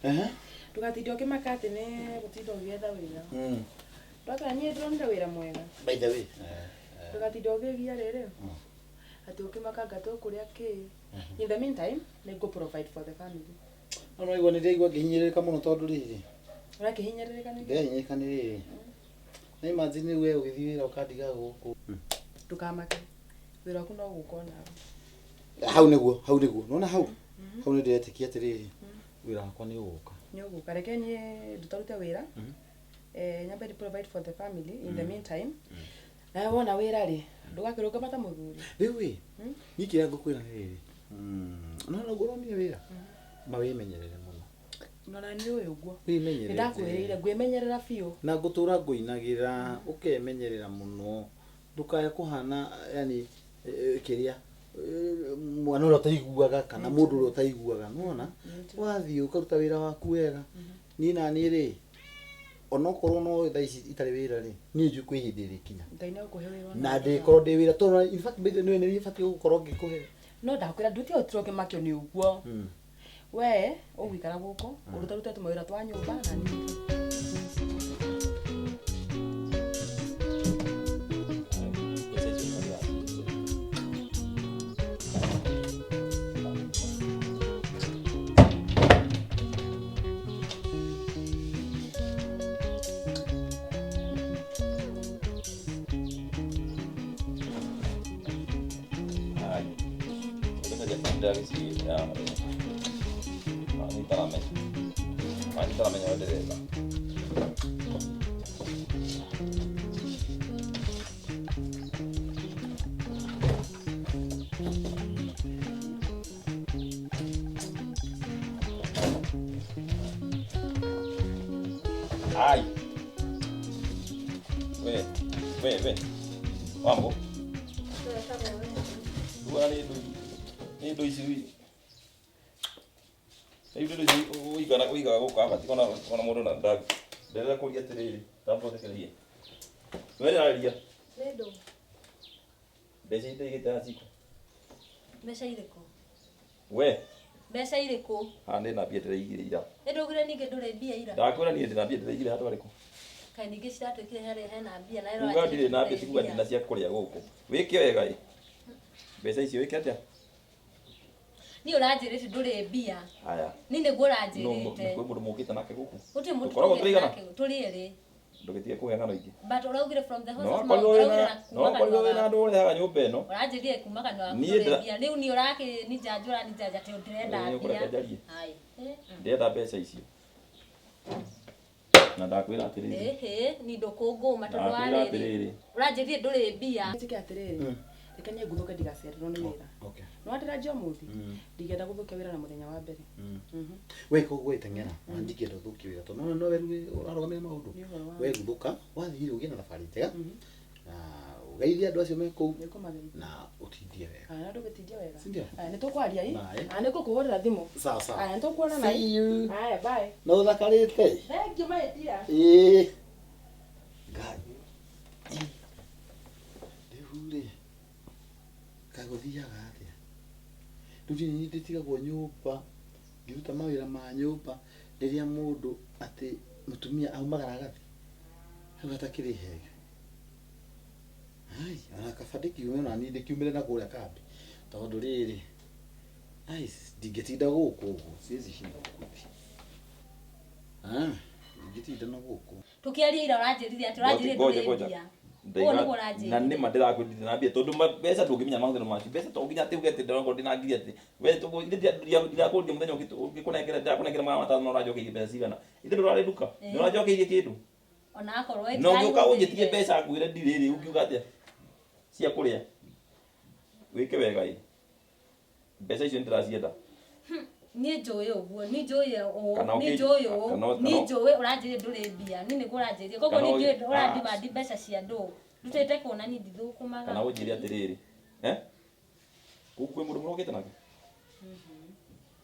Ehe. Ndũgatinde ũkĩmaka atĩ nĩ gũtinda ũgĩetha wĩra. Ndwakĩra niĩ ndĩronire wĩra mwega. By the way. Ndũgatinde ũkĩgia rĩrĩ. Atĩ ũkĩmakanga tũkũrĩa kĩ. In the meantime, nĩ ngũ provide for the family. No no igua nĩ ndĩraigua ngĩhinyĩrĩrĩka mũno tondũ rĩrĩ. Ũrakĩhinyĩrĩrĩka nĩkĩ? Ndĩrahinyĩrĩrĩka nĩ rĩrĩ. Na imagine rĩu we ũgĩthiĩ wĩra ũkandiga gũkũ. Ndũkamake. Wĩra waku no gũka onawe. Hau nĩguo, hau nĩguo. Nĩwona hau? Hau nĩ ndĩretĩkia atĩrĩrĩ, wĩra wakwa nĩ ũgũka. Nĩ ũgũka. Reke niĩ ndutarute wĩra. Nyambe ndĩ provide for the family in the meantime. Nawe wona wĩra rĩ, ndũgakĩrũgama ta mũthuri. Rĩu ĩ, niĩ kĩrĩa ngũkwĩra nĩ rĩrĩ, no no ũronire wĩra, ma wĩmenyerere mũno. Ona nĩ ũĩ ũguo. Wĩmenyerere. Nĩ ndakwĩrĩire ngwĩmenyerera biũ. Na ngũtũra ngũinagĩra, ũkemenyerera mũno. Ndũkae kũhana yani kĩrĩa mwana ũrĩa ũtaiguaga kana mũndũ ũrĩa ũtaiguaga. Nĩwona? Wathiĩ ũkaruta wĩra waku wega. Niĩ naniĩ rĩ, onokorwo no thaa ici itarĩ wĩra rĩ, niĩ njũĩ kwĩ hĩndĩ ĩrĩkinya. Ngai no akũhe wĩra ona Na ndĩkorwo ndĩ wĩra tondũ in fact by the way nĩ niĩ batiĩ gũkorwo ngĩkũhe. No ndakwĩra ndutie ũtire ũkĩmakio nĩ ũguo. We ũgũikara gũkũ ũrutarute tũmawĩra twa nyũmba na niĩ. Ai. We, we, we. Wambo. Rĩu nĩ indo nĩ indo ici rĩu indo ici ũigana ũigaga gũkũ kabati ona ona mũndũ na nda ndĩrenda kũria atĩrĩrĩ ndambothekererie we ndĩrarĩria Nĩ ndũ. mbeca iria igĩte haha ciko Mbeca irĩkũ? we Mbeca irĩkũ? haha ndĩ na mbia ndĩraigire ira Nĩ ndũgire ningĩ ndũrĩ mbia ira. ndakwĩra niĩ ndĩ na mbia ndĩraigire handũ harĩkũ Kaĩ ningĩ ciratuĩkire harĩa hena mbia na kuga ndirĩ na mbia tikuga ndĩ na cia kũrĩa gũkũ wĩke wega ĩ mbeca icio wĩke atĩa Niĩ ũranjĩrĩte ndũrĩ mbia. haya Niĩ nĩguo no ũranjĩrĩte. kwĩ mũndũ mũkĩte nake gũkũ Gũtirĩ mũndũ Tũkoragwo tũgĩte tũigana? nake, tũrĩ erĩ. ndũgĩtige kũhe ng'ano ingĩ But ũraugire from the no horse's mouth. akorirwo wĩna Ũraugire na no kuma akorirwo kanua wĩna gaku. andũ ũrehaga nyũmba ĩno Ũranjĩrire kuma kanua gaku Niĩ ndũrĩ ndĩra- mbia. Rĩu niĩ ũrakĩnijanja ũranijanja atĩ ndĩrenda Ĩĩ, ũkũreka mbia. njarie. Ai. Eh, ndĩrenda mbeca icio na ndakwĩra atĩrĩrĩ Ĩhĩ, niĩ ndũkũngũma tondũ wa ndakwĩra rĩrĩ. atĩrĩrĩ Ũranjĩrire ndũrĩ mbia. Njĩke atĩrĩrĩ, reke niĩ nguthũke ndigacererwo nĩ wĩra. Okay. Nĩ wandĩranjia ũmũthĩ? Ndingĩenda gũthũkia wĩra na mũthenya wa mbere. We koguo ĩteng'era na ndingĩenda ũthũkie wĩra tondũ no nowe rĩu ũrarũgamĩrĩra maũndũ. Nĩ ũhoro wa We guthũka wathiĩ rĩ ũgĩe na thabarĩ njega na ũgeithie andũ acio me kũu Nĩ ngũmageithia. na ũtindie wega. Aya ndũgĩtindie wega. Si ndio? Aya nĩ tũkwaria ĩ. Bye. Aya nĩ ngũkũhũrĩra thimũ. Sawa sawa. Aya nĩ tũkuonana ĩ. See you. Aya bye. Na ũthakarĩte. Thank you my dear. Ĩĩ. Ngai. Rĩu rĩ kaĩ gũthiaga atĩa? Rĩu niĩ nĩ ndĩtigagwo nyũmba ngĩruta mawĩra ma nyũmba rĩrĩa mũndũ atĩ mũtumia aumagara agathiĩ hau hatakĩrĩ hega. Ai, ona kaba ndĩkiume ona niĩ ndĩkiumĩre na kũrĩa kambĩ tondũ rĩrĩ ai ndingĩtinda gũkũ ũguo siwezi shinda huku hivi. Ah, ndingĩtinda na gũkũ. Tũkĩaria ira ũranjĩrire atĩ ũranjĩrire Ngoja, ndũrĩ ngoja. mbia. Ndaiga- Ũguo nĩguo ũranjĩrire. na nĩma ndĩrakwĩrire ndĩ na mbia tondũ mbeca ndũngĩmenya mahũthĩro macio mbeca to nginya atĩ uge atĩ ndĩrakorwo ndĩna ngiri atĩ we ndirakũria mũthenya ũngĩkũnengera ndĩrakũnengera 500 na ũranjokeirie mbeca cigana ithe ndũrarĩ nduka Ĩĩ. nĩ ũranjokeirie kĩndũ Ona akorwo ĩ na ũngĩũka ũnjĩtie ndirahũthĩrire. mbeca ngwĩre ndirĩ rĩ ũngiuga atĩa cia kũrĩa wĩke wega ĩ mbeca icio nĩndĩracienda Niĩ njũĩ ũguo, niĩ njũĩ ũũ, Kana niĩ ũkĩ- njũĩ ũũ, niĩ njũĩ ũranjĩrire ndũrĩ mbia, niĩ nĩguo ũranjĩrire. Koguo Kana niĩ ũgĩ- njũĩ ũrandimandi mbeca cia ndũ. Ndutĩte kuona niĩ ndithũkũmaga. kana ũnjĩre atĩrĩrĩ eh gũkũ kwĩ mũndũ mũrokĩte nake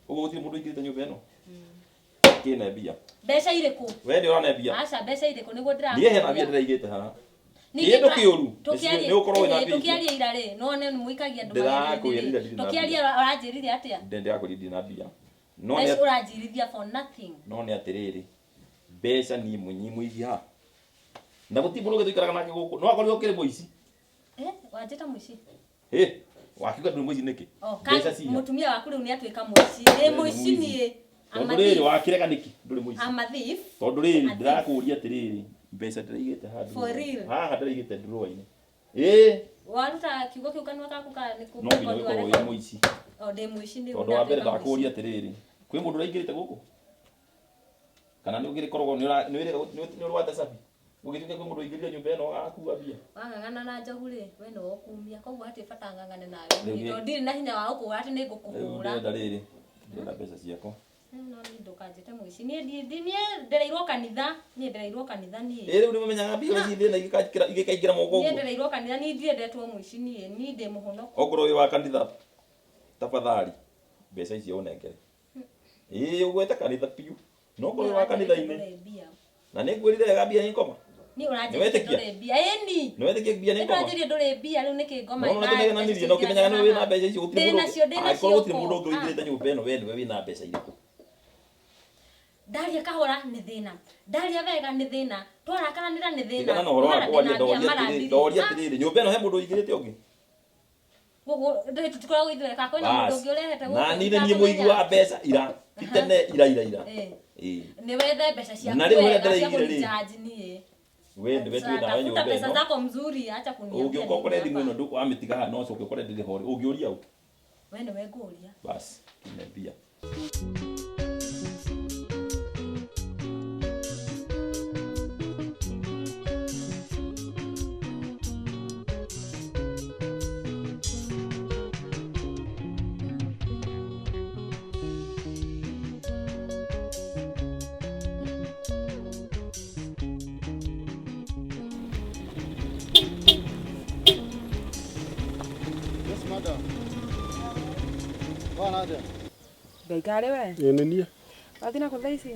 ũguo gũtirĩ mũndũ ũingĩrĩte nyũmba ĩno kĩne mbia Mbeca irĩkũ? we nĩ ũrane mbia Aca mbeca irĩkũ nĩguo niĩ hena mbia ndĩrakũria. ndĩraigĩte haha Ningĩ Kĩndũ kĩũru, tũkĩaria nĩ ũkorwo wĩna ĩhĩ, mbia icio. tũkĩaria ira rĩ, nĩwone nĩ mũikagia andũ Ndĩrakwĩrire magerio-inĩ rĩ. ndirĩ na Tũkĩaria mbia. ũranjĩrire atĩa? Ndĩrakwĩrire ndirĩ na mbia. No Thaa nĩ ici ũranjirithia for nothing. No nĩ atĩrĩrĩ, mbeca niĩ mũnyi mũigi haha na gũtirĩ mũndũ ũngĩ tũikaraga nake gũkũ, no akorirwo ũkĩrĩ mũici. Eh, wanjĩta mũici? Ĩ, wakiuga ndũrĩ mũici nĩkĩ? Oh, Mbeca ciha? Mũtumia waku rĩu nĩ atuĩka mũici. Ndĩ Ndũrĩ mũici mũici. niĩ. I'm Tondũ a rĩrĩ thief. wakĩrega nĩkĩ ndũrĩ mũici? I'm a thief. Tondũ rĩrĩ A thief. ndĩrakũria atĩrĩrĩ, mbeca ndĩraigĩte handũ For real? haha, ndĩraigĩte drawer-inĩ. Ĩ. Waruta kiugo kĩu kanua gaku ka nĩ No nginya ũgĩkorwo wĩ mũici. Oh, ndĩ mũici nĩ. Tondũ wa mbere ndakũria atĩrĩrĩ, kwĩ mũndũ ũraingĩrĩte gũkũ kana nĩ ũgĩkoragwo nĩ ũrwate cabi ũgĩtuĩka kwĩ mũndũ ũingĩrire nyũmba ĩno agakua mbia? Wang'ang'ana na njogu rĩ, we nĩwe ũkumia, koguo hatirĩ bata ng'ang'ane nawe. Rĩu niĩ, tondũ ndirĩ na hinya wa gũkũhũra atĩ nĩ Rĩu ngũkũhũra. ndĩrenda rĩrĩ, ndĩrenda mbeca ciakwa. No niĩ ndũkanjĩte mũici. Niĩ niĩ ndereirwo kanitha, niĩ ndereirwo kanitha niĩ. Ĩ, rĩu nĩmamenyaga mbia ũrĩa ciĩ thĩna igĩkaingĩra moko Niĩ ũguo. ndereirwo kanitha, niĩ ndiendetwo mũici niĩ, niĩ ndĩ mũhonoku. Okorwo wĩ wa kanitha, tafadhali mbeca icio ũnengere. Ĩ, ũgwete kanitha biũ, no okorwo wĩ wa kanitha-inĩ na nĩ ngwĩrire wega mbia nĩ ngoma. Niĩ ũranjĩrire Nĩwetĩkia? ndũrĩ mbia. Ĩni. Nĩwetĩkia mbia nĩ ngoma? Nĩndũranjĩrire ndũrĩ mbia, rĩu nĩkĩ ngoma? No nĩtũnegenanirie na ũkĩmenyaga nĩwe wĩna mbeca icio, gũtirĩ Ndĩ mũndũ nacio, ndĩ nacio. Angĩkorwo gũtirĩ Ko. mũndũ ũngĩ ũingĩrĩte nyũmba ĩno, we nĩwe wĩna mbeca irĩkũ? Ndaria kahora nĩ thĩna, ndaria wega nĩ thĩna, twarakaranĩra nĩ thĩna. Tigana na ũhoro wa Mara kwaria. ndĩna Ndoria mbia, mara atĩrĩrĩ, ndirĩ. ndoria Ah, atĩrĩrĩ, nyũmba ĩno he mũndũ ũingĩrĩte ũngĩ? Gũkũ tũtikoragwo ithuĩ ka kwĩna mũndũ Bas. ũngĩ ũrehete gũkũ Na niĩ nĩ niĩ mũigi wa mbeca ira ti tene, ira ira ira. Eh. Ĩ. Nĩ wethe mbeca ciaku Na rĩu ũrĩa wega cia ndĩraigire rĩ. kũnicharge niĩ. We nĩwe twĩ nawe Tafuta nyũmba pesa ĩno. zako mzuri, acha kuniambia Ũngĩũka nini ũkore thimũ hapa. ĩno wamĩtiga haha, no ũcoke ũkore ndĩrĩ ho rĩ, ũngĩũria ũ? We nĩwe ngũria. Bas, tume mbia. Yes, madam. Bwana atia? Ngai karĩ we. Ĩ, nĩ niĩ. Wathiĩ na kũ thaa ici?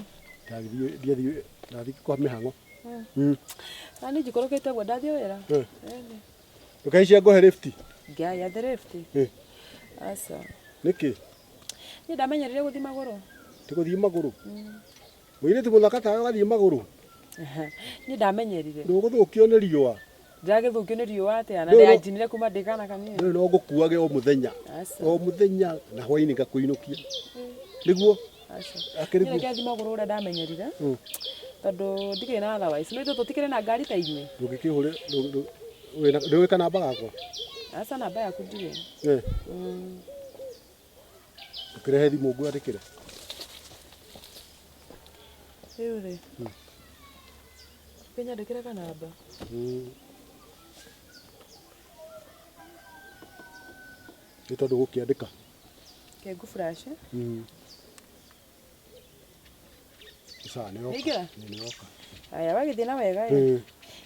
Ndathiĩ, ndiathiĩ, ndathiĩ kwa mĩhang'o. Na niĩ njikũrũkĩte ũguo ndathiĩ wĩra. Eh. Ndũkaicie ngũhe lift. Ngai athe lift. Eh. Aca. Nĩkĩ? Niĩ ndamenyerire gũthiĩ magũrũ. Ti gũthiĩ magũrũ. Mũirĩtu mũthaka tawe ũgathiĩ magũrũ. Niĩ ndamenyerire. Ndũgũthũkio nĩ riũa. Ndĩragĩthũkio nĩ riũa atĩa na Rĩu ndĩranjinire kuma ndĩ kana kanini. Rĩu no ngũkuage o mũthenya. Aca. O mũthenya na hwaĩ-inĩ ngakũinũkia. Nĩguo? Aca. Akĩrĩ Niĩ guo. reke thiĩ magũrũ ũrĩa ndamenyerire. Tondũ ndikĩrĩ na otherwise. No ithuĩ tũtikĩrĩ na ngari ta inyuĩ. Ndũngĩkĩhũre ndũĩ kanamba gakwa? Aca, namba yaku ndirĩ. Eh. Ũkĩrehe thimũ ngwandĩkĩre. Rĩu rĩ. Kĩnyandĩkĩre kanamba. Nĩ tondũ gũkĩandĩka. Ke ngũ flash. Sawa, nĩ yoka. Nĩingĩra? Nĩ yoka. Aya, wagĩthiĩ na wega ĩ.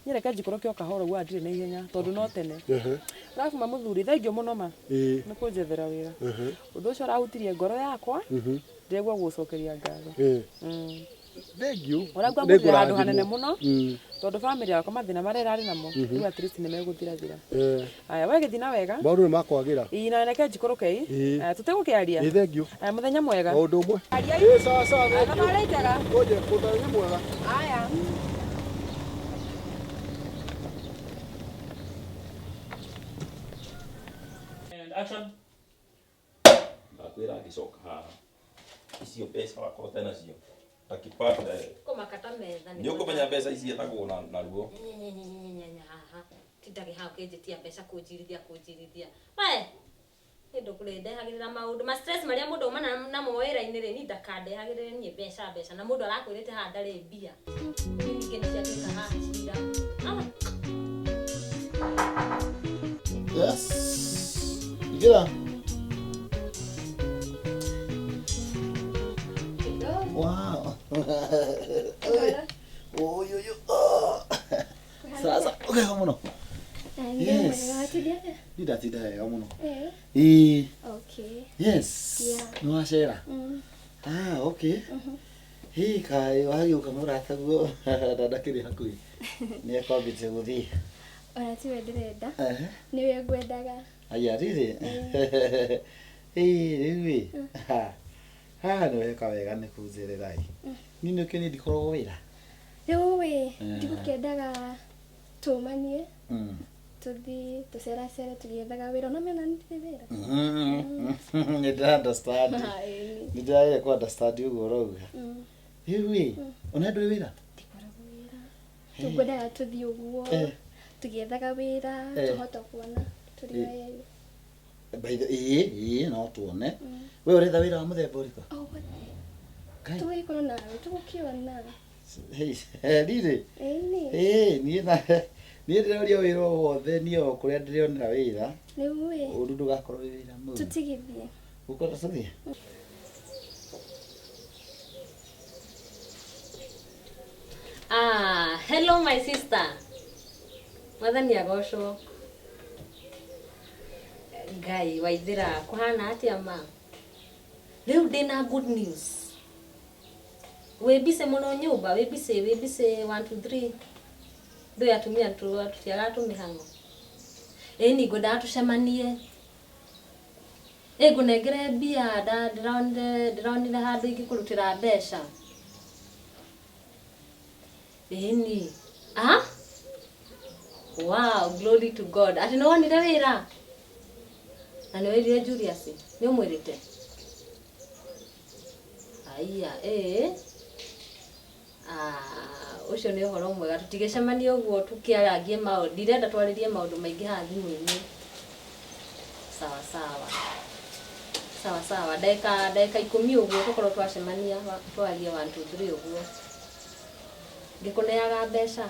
Niĩ reke njikũrũke o kahora ũguo ndirĩ na ihenya tondũ no tene. Arabu ma mũthuri, thengiũ mũno ma. Nĩ kũnjethera wĩra. Ũndũ ũcio ũrahutirie ngoro yakwa. Ndĩraigua gũgũcokeria ngatho. Thengiũ. Ũraigua ngũrĩra handũ hanene mũno tondũ bamĩrĩ yakwa mathĩna marĩa ĩrarĩ namo rĩu at least nĩ megũthirathira. Aya, wagĩthiĩ na wega. Maũndũ nĩ makwagĩra. Ĩ, na reke njikũrũke ĩ. Ĩ. Aya, tũtigũkĩaria. Ĩ, thengiũ. Aya, mũthenya mwega. O ũndũ ũmwe. Aria. Ĩ, sawa sawa, Aya, thengiũ. thabarĩ njega. Ngoja, mũthenya mwega. Aya. And action. Ndakwĩra ngĩcoka haha icio mbeca wakorwo ũtarĩ nacio takipata Kũmakata metha nĩ ũkũmenya mbeca ici ethagwo na ruo. Nyenyenyenyenyenye haha tindagĩ haha ũkĩnjĩtia mbeca kũnjirithia kũnjirithia we nĩ ndũkũrĩndehagĩrĩra maũndũ ma stress marĩa mũndũ aumana namo wĩra-inĩ rĩ, niĩ ndakandehagĩrĩre niĩ mbeca mbeca na mũndũ arakwĩrĩte haha ndarĩ mbia. Rĩu ningĩ nĩ ciatuĩka haha cira. Ah. Yes. Ingĩra. Wow. Oi, oi, oi. Sasa, ũkega mũno. Yes. Niĩ ndatinda wega mũno. Ĩĩ. Okay. Yes. Yeah. Nĩ wacera? Ah, okay. Hĩ, kaĩ wagĩũka mũrataguo na ndakĩrĩ hakuhĩ. Nĩ ekwambĩte gũthiĩ. Ona tiwe ndĩrenda. Ehe. Nĩwe ngwendaga. Aya, rĩrĩ. Ĩĩ, rĩu ĩ. Ha. Haha nĩ weka wega nĩ kũnjerera ĩ. Niĩ nĩ ũkĩĩ niĩ ndikoragwo wĩra. Rĩu ĩ, ndigũkĩendaga tũmanie tũthiĩ tũceracere tũgĩethaga wĩra ona mena ndirĩ wĩra. Nĩ ndĩra understand. Ah, ĩni. Nĩ ndĩragera kũ understand ũguo ũrauga. Rĩu ĩ, ona ndũrĩ wĩra? Ndikoragwo wĩra. Tũkwendaga tũthiĩ ũguo Eh. tũgĩethaga wĩra Eh. tũhote kuona tũrĩ Eh. erĩ. By the ĩĩ, ĩĩ no tuone. We ũretha wĩra wa mũthemba ũrĩkũ? O wothe. Ngai. Tũgũgĩkorwo nawe tũgũkĩona. Hey, rĩrĩ. Ĩni. Ĩĩ, niĩ na niĩ ndĩroria wĩra o wothe niĩ o kũrĩa ndĩrĩonera wĩra. Rĩu ĩ, Ũru ndũgakorwo wĩ wĩra mũru. tũtigithie. Ũkwenda tũthiĩ? Ah, hello my sister. Mwathani agocwo. Ngai waithira kuhana atia ma. Riu ndina good news. Wĩ busy mũno nyũmba, wĩ busy, wĩ busy 1 2 3. Ndũĩ atumia tũtiagaga tũmĩhang'o. Ĩni ngwendaga tũcemanie. Ĩ ngũnengere mbia ndĩronire ndĩronire handũ ingĩkũrutĩra mbeca. Ĩni. Ah? Wow, glory to God. Atĩ nĩ wonire wĩra? Na nĩ wĩrire Julius? Nĩ ũmwĩrĩte? Aya, ĩĩ. Ah, ũcio nĩ ũhoro mwega. Tũtigĩcemanie ũguo tũkĩarangie maũndũ. Ndirenda twarĩrie maũndũ maingĩ haha thimũ-inĩ. Sawa sawa. Sawa sawa. Ndagĩka ndagĩka ikũmi ũguo tũkorwo twacemania twarie 1 2 3 ũguo. Ngĩkũneaga mbeca.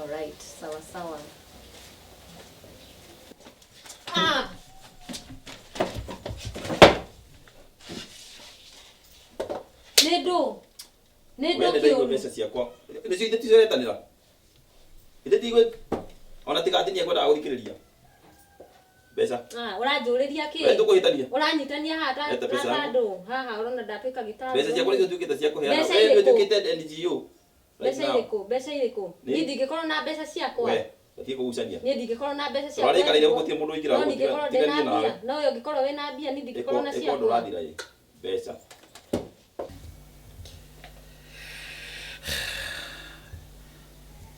Alright, sawa sawa. Ah! Nĩ ndũ? Nĩ ndũ We nĩ ndaigua kĩũru? mbeca ciakwa. Nĩcio ithe ticio ũretanĩra. Ithe tigwe ona tiga atĩ nĩekwendaga gũthikĩrĩria. Mbeca. Ah, ũranjũrĩria kĩ? We tũkũhĩtania. Ũranyitania haha ta Leta ta mbeca yaku. ndũ. Haha ũrona ndatuĩka gĩtandũ. Mbeca ciakwa nĩcio tuĩkĩte cia kũheana. Mbeca We irĩkũ? nĩũtuĩkĩte NGO. Right Mbeca now. irĩkũ? Mbeca irĩkũ? Nĩ- Niĩ ndingĩkorwo na mbeca ciakwa. We, gũtirĩ kũgucania. Niĩ ndingĩkorwo na mbeca ciakwa. Tũrarĩkanĩire gũtirĩ mũndũ ũingĩraga No gũkũ ndingĩkorwo tiga ndĩna niĩ nawe. mbia. No we ũngĩkorwo wĩna mbia, niĩ ndingĩkorwo na Ĩko ciakwa. ndũrathira ĩ. Mbeca.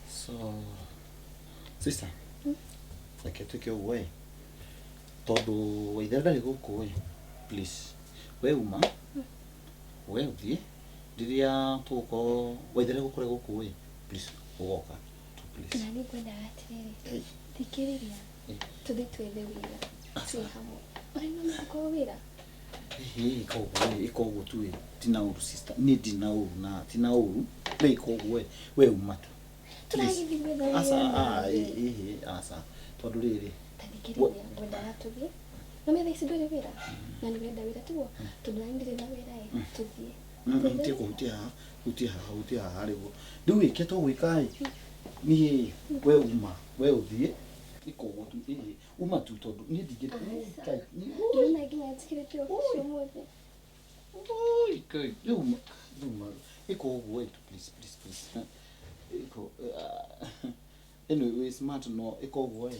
So, sister, reke twĩke ũguo ĩ tondũ waithera ndarĩ gũkũ ĩ please we uma we ũthiĩ rĩrĩa tũgũkorwo waithera gũkũre gũkũ ĩ please ũgoka tu please Na nĩ ngwendaga atĩrĩrĩ. Hey. Thikĩrĩria. Eh. Tũthiĩ twethe wĩra. Twĩ hamwe. Ona no gũkorwo wĩra. Ĩhĩ, ĩka ũguo ĩ ĩka ũguo tu ĩ tina ũru sister niĩ ndina ũru na tina ũru we ĩka ũguo ĩ we uma tu Please. Tũragĩthiĩ gwetha wĩra. aca ah, nawe. ĩhĩ aca tondũ rĩrĩ Ta thikĩrĩria, ngwendaga tũthiĩ. No metha ici ndũrĩ wĩra. Na nĩ ũrenda wĩra tiguo? Tondũ nani ndirĩ na wĩra ĩ. Tũthiĩ. Hutie kũhutia haha hutia haha hutia haha rĩguo rĩu ĩke tũgwĩka ĩ niĩ we uma we ũthiĩ ĩka ũguo tu ĩhĩ uma tu tondũ niĩ ndingĩ Aca. Ngai, Ndĩrona nginya njĩkĩrĩte obici ũmũthĩ. oi, Ngai, rĩu uma uma ĩka ũguo ĩ tu please please please ĩka anyway wĩ smart no ĩka ũguo ĩ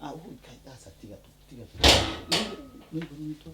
ah oi Ngai aca tiga tu tiga tu nĩ ngũnyitwo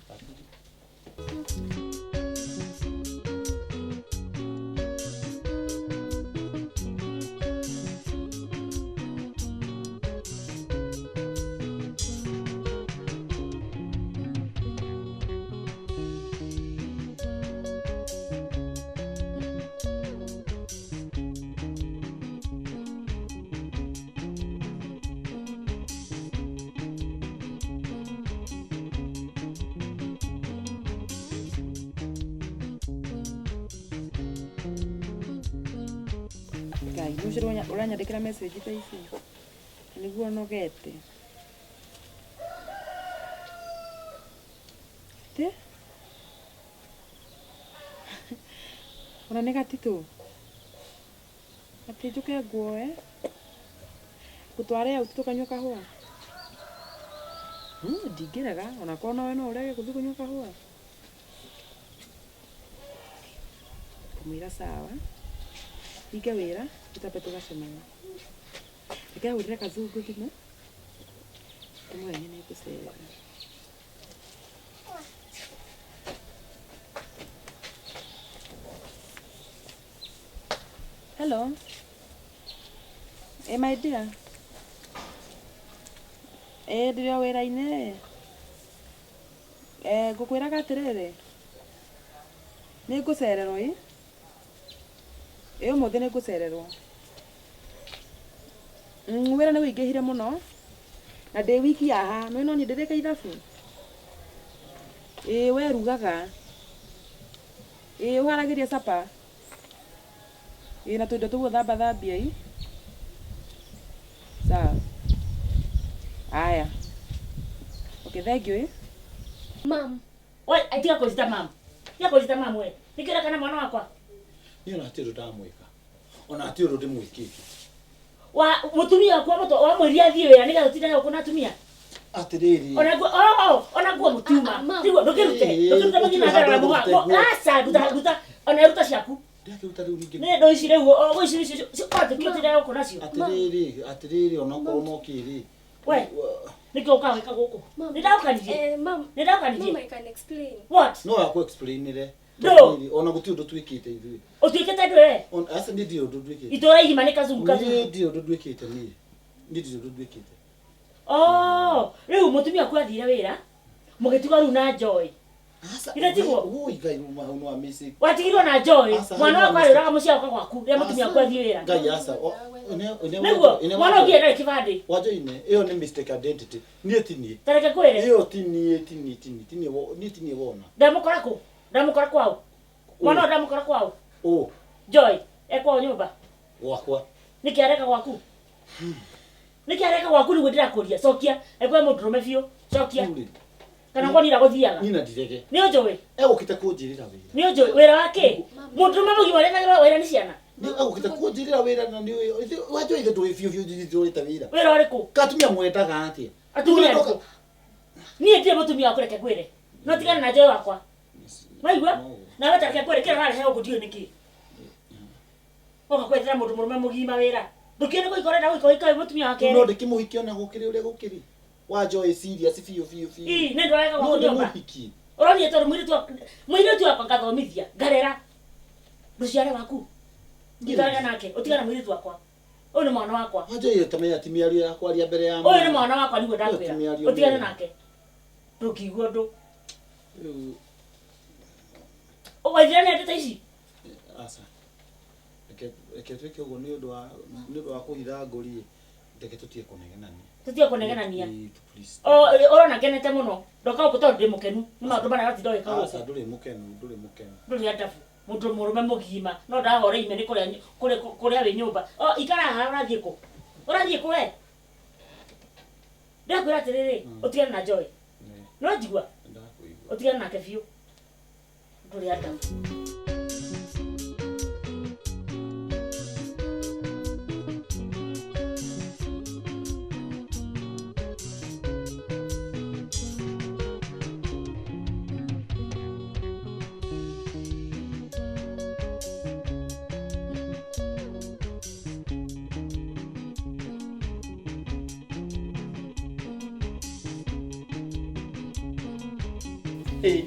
Ngai, nĩ ũcio ũranyandĩkĩra message thaa ici. Na nĩguo nogete. Atĩ? Ona nĩ gatitũ? Atĩ njũke nguoe? Ngũtware out tũkanyue kahũa? Ndingĩrega, onakorwo nowe no ũrege gũthiĩ kũnyua kahũa. Ngũmwĩra sawa. Hinge wĩra, tũtambe tũgacemania. Reke hũrĩre kazungu thimũ, ndĩmwĩre nĩ ngũcerera. Hello. Ĩ my dear. Ĩ ndĩrĩ o wĩra-inĩ. Eh, ngũkwĩraga atĩrĩrĩ, nĩ ngũcererwo ĩ. Ĩ ũmũthĩ nĩ ngũcererwo. Wĩra nĩ wĩingĩhire mũno na ndĩ wiki haha, nĩũĩ no niĩ ndĩrĩka ithabu? Ĩ we rugaga. Ĩ ũharagĩria supper. Ĩ na tũindo tũu ũthambathambie ĩ. Sawa. Haya. Okay, thank you ĩ. Mom. We, tiga kũnjĩta mam. Tiga kũnjĩta mam we. Nĩkĩ ũreka na mwana wakwa? Niĩ ona hatirĩ ũndũ ndamwĩka. Ona hatirĩ ũndũ ndĩmwĩkĩte. Wa mũtumia wakwa mũtũ wamwĩria athiĩ wĩra nĩgetha ũtindage gũkũ na atumia. Atĩrĩrĩ. Ona nguo oh, ona nguo mũtiuma. Ah, ah, mam. Tiguo ndũkĩrute. Ndũkĩrute mathiĩ na mbere na mũha. Aca ruta ruta ona ruta ciaku. Ndakĩruta rĩu ningĩ. Nĩ ndo ici rĩu o ici ici o tũtindaga gũkũ nacio. Atĩrĩrĩ, atĩrĩrĩ onokorwo no kĩrĩ. We, nĩkĩ ũkaga gwĩka gũkũ? Mom. Nĩ ndagũkanirie. Eh, mom. Nĩ Mom, ndagũkanirie. I can explain. What? No akũ explainire. No. Atĩrĩrĩ, Ona gũtirĩ ũndũ twĩkĩte ithuĩ. Ũtuĩkĩte ndũĩ? Aca niĩ ndirĩ ũndũ nduĩkĩte. Itũra igima nĩ kazungu Niĩ kazungu. ndirĩ ũndũ nduĩkĩte niĩ. Niĩ ndirĩ ũndũ nduĩkĩte. Oh, rĩu mũtumia waku athire wĩra mũgĩtigwo rĩu na Joy. Aca. Githĩ tiguo? Woi Ngai uma hau no amisi. Watigirwo na Joy. Aca, Mwana hau wakwa no arĩũraga mũciĩ agoka gwaku rĩrĩa mũtumia waku athiĩ wĩra. Ngai aca. Nĩguo mwana ũngĩ ndarĩ kĩbandĩ. Wanjoine ĩyo nĩ mistake identity. Niĩ ti niĩ. Ta reke ngwĩre. Ĩyo ti niĩ ti niĩ ti niĩ ti niĩ niĩ ti niĩ wona. Ndamũkora kũ? Ndamũkora kwao. Mwana ũyũ ndamũkora kwao. Ũ Joy e kwao nyũmba. gwakwa. Nĩkĩ areka gwaku? Nĩkĩ areka gwaku nĩguo ndĩrakũria? Cokia. Ekwe mũndũrũme biũ. Cokia. Rĩu rĩ, Kana ngoni iragũthiaga. Niĩ na ndirege. Nĩ ũnjũĩ. Egũkĩte kũnjĩrĩra wĩra. Nĩ ũnjũĩ wĩra wa kĩ? Mũndũrũme mũgima ũrehagĩrwo wĩra nĩ ciana. Nĩ egũkĩte kũnjĩrĩra wĩra na nĩ wanjoine ndũĩ biũ biũ ndũrĩte wĩra. Wĩra ũrĩkũ? Katumia mwendaga atĩa? Atumia arĩkũ? Niĩ ndirĩ mũtumia waku reke ngwĩre. No tigana na Joy wakwa. Waigua? Nawe ta reke ngwĩre kĩrĩa ũrarehe gũkũ ndiũĩ nĩkĩ. Ũka kwethera mũndũ mũrũme mũgima wĩra. Ndũkĩũĩ nĩ gũikara ũrenda gũikara ũikare mũtumia wa No kerĩ. ndĩkĩmũhikie ona gũkĩrĩ ũrĩa gũkĩrĩ. Wanjoe serious biũ biũ biũ. Ii, nĩ ndũrareka No gwaku nyũmba. ndĩmũhikie. Ũronire tondũ mũirĩtu wakwa ngathomithia, ngarera. Ndũciare waku. Ndikarega nake, ũtigane na mũirĩtu wakwa. Ũyũ nĩ mwana wakwa. Wanjoe tamenya ti mĩario ya kwaria mbere ya Ũyũ nĩ mwana wakwa nĩguo Ĩyo ti ndakwĩra. mĩario Ũtigane mĩega. nake. Ndũngĩigua ũndũ. Rĩu Waithira nĩ endete ici? aca. Reke reke twĩke ũguo nĩ ũndũ wa nĩ ũndũ wa kũhitha ngũri. Reke tũtige kũnegenania. Tũtige kũnegenania. Ĩ, please. O ũrona ngenete mũno. Ndoka gũkũ tondũ ndĩ mũkenu. Nĩ maũndũ marĩa ũratinda ũgĩka Aca gũkũ. ndũrĩ mũkenu, ndũrĩ mũkenu. Ndũrĩ adabu. Mũndũ mũrũme mũgima no ndahora ime nĩ kũrĩa kũrĩa kũrĩa wĩ nyũmba. O ikara haha ũrathiĩ kũ? Ũrathiĩ kũ we? Ndĩrakwĩra atĩrĩrĩ, ũtigane na Joy. Nĩ No njigua, ndakũigua. ũtigane nake biũ. Ndũrĩ adabu. Ĩ.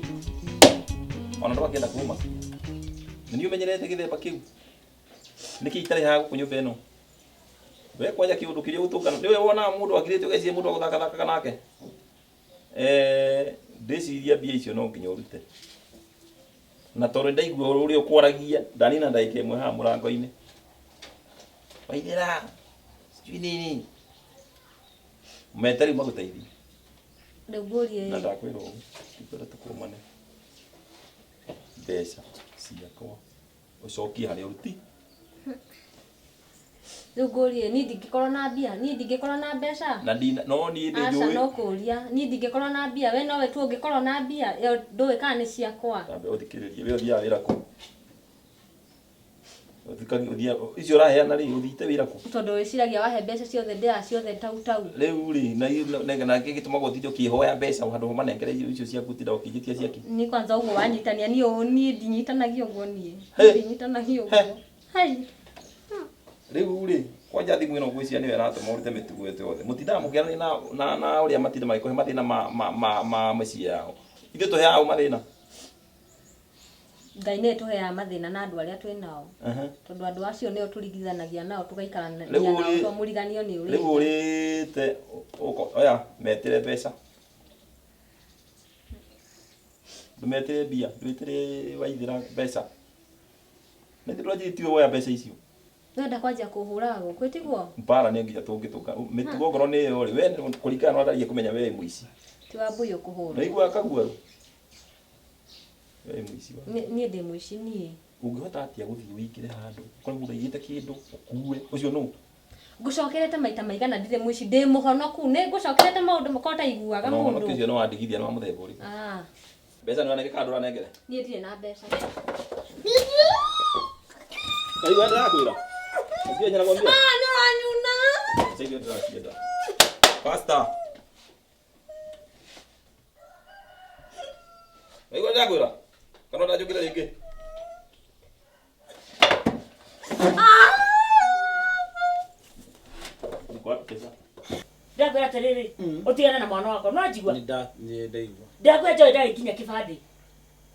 Ona ndwakĩenda kuma. Nĩ niĩ ũmenyerete gĩthemba kĩu. Nĩkĩ itarĩ haha gũkũ nyũmba ĩno? We kwanja kĩũndũ kĩrĩa ũtũngana. Nĩwe wonaga mũndũ akirĩte ũgeciria mũndũ wa gũthakathakaga nake. Eh, ndĩciria mbia icio no nginya ũrute. Na tondũ ndaigua ũrĩa ũkwaragia, ndanina ndagĩka ĩmwe haha mũrango-inĩ. Waithĩra, sijui nini. Mete rĩu magũteithie. Rĩu ngũrie Na ĩ. ndakwĩra ũguo, ndikwenda tũkũmane. Mbeca ciakwa ũcokie harĩa ũruti. Rĩu ngũrie niĩ ndingĩkorwo na mbia, niĩ ndingĩkorwo na mbeca. Na ndina no niĩ Aca ndĩnjũĩ. no kũria, niĩ ndingĩkorwo na mbia, we nowe tu ũngĩkorwo na mbia, ĩyo ndũĩ kana nĩ ciakwa. Tambe ũthikĩrĩrie, we ũthiaga wĩra kũ? Ũthikagi ũthiaga icio ũraheana rĩ, ũthiĩte wĩra kũ? Tondũ wĩciragia wahe mbeca ciothe ndĩaga ciothe tau tau. Rĩu rĩ, na na kĩ gĩtũmaga ũtinde ũkĩhoya mbeca handũ ha manengere icio icio ciaku ũtindaga ũkĩnjĩtia ciake? Niĩ kwanza ũguo wanyitania niĩ ũũ niĩ ndinyitanagia ũguo niĩ. He. Ndinyitanagia ũguo. Hai. Rĩu rĩ, kwanja thimũ ĩno ngwĩciria nĩyo ĩratũma ũrute mĩtugo ĩyo yothe. Mũtindaga mũkĩaranĩria na na na ũrĩa matinda magĩkũhe mathĩna ma ma ma ma mĩciĩ yao. Ithuĩ tũheaga ũ mathĩna? Ngai nĩ tũheaga mathĩna na andũ arĩa twĩ nao. Aha. Tondũ andũ acio nĩo tũringithanagia nao tũgaikarania Rĩu nao ũrĩ- twamũriganio nĩ Rĩu ũrĩa. ũrĩte ũko oya metĩre mbeca. Ndũmetĩre mbia, ndwĩtĩre waithĩra mbeca. Na ithuĩ ndwanjĩtie woya mbeca icio. Wenda kwanjia kũhũraga gũkũ ĩtiguo? Mbara nĩ nginya tũngĩtũka. Mĩtugo ngoro nĩ ĩyo rĩ, we kũringana na ũrĩa ndaria kũmenya we wĩ mũici. Ti wa mbũi ũkũhũrwo. Naigua kaguarũ. We wĩ mũici wa. Niĩ ndĩ mũici niĩ. Ũngĩhota atĩa gũthiĩ ũingĩre handũ ũkore mũndũ aigĩte kĩndũ ũkue ũcio nũ? Ngũcokerete maita maigana ndirĩ mũici ndĩ mũhonoku nĩ ngũcokerete maũndũ makwa ũtaiguaga Na mũndũ. ũhonoki ũcio nĩ wandigithia nĩ wa mũthemba ũrĩkũ? Ah, Mbeca nĩ wanenge kana ndũranengere? niĩ ndirĩ na mbeca. Kaigua ndĩrakwĩra. Sio nyana kwambia. Ah, nĩ ũranyuna. Sasa hivi ndĩracienda. Faster. Kaigua ndĩrakwĩra. Kana ũtanjũkĩra rĩngĩ. Niko wapi pesa? Ndakwĩra atĩrĩrĩ, ũtigane na mwana wakwa, no njigua. Nĩ ndaigua. Ndakwĩra njoe ndarĩ nginya kĩbandĩ.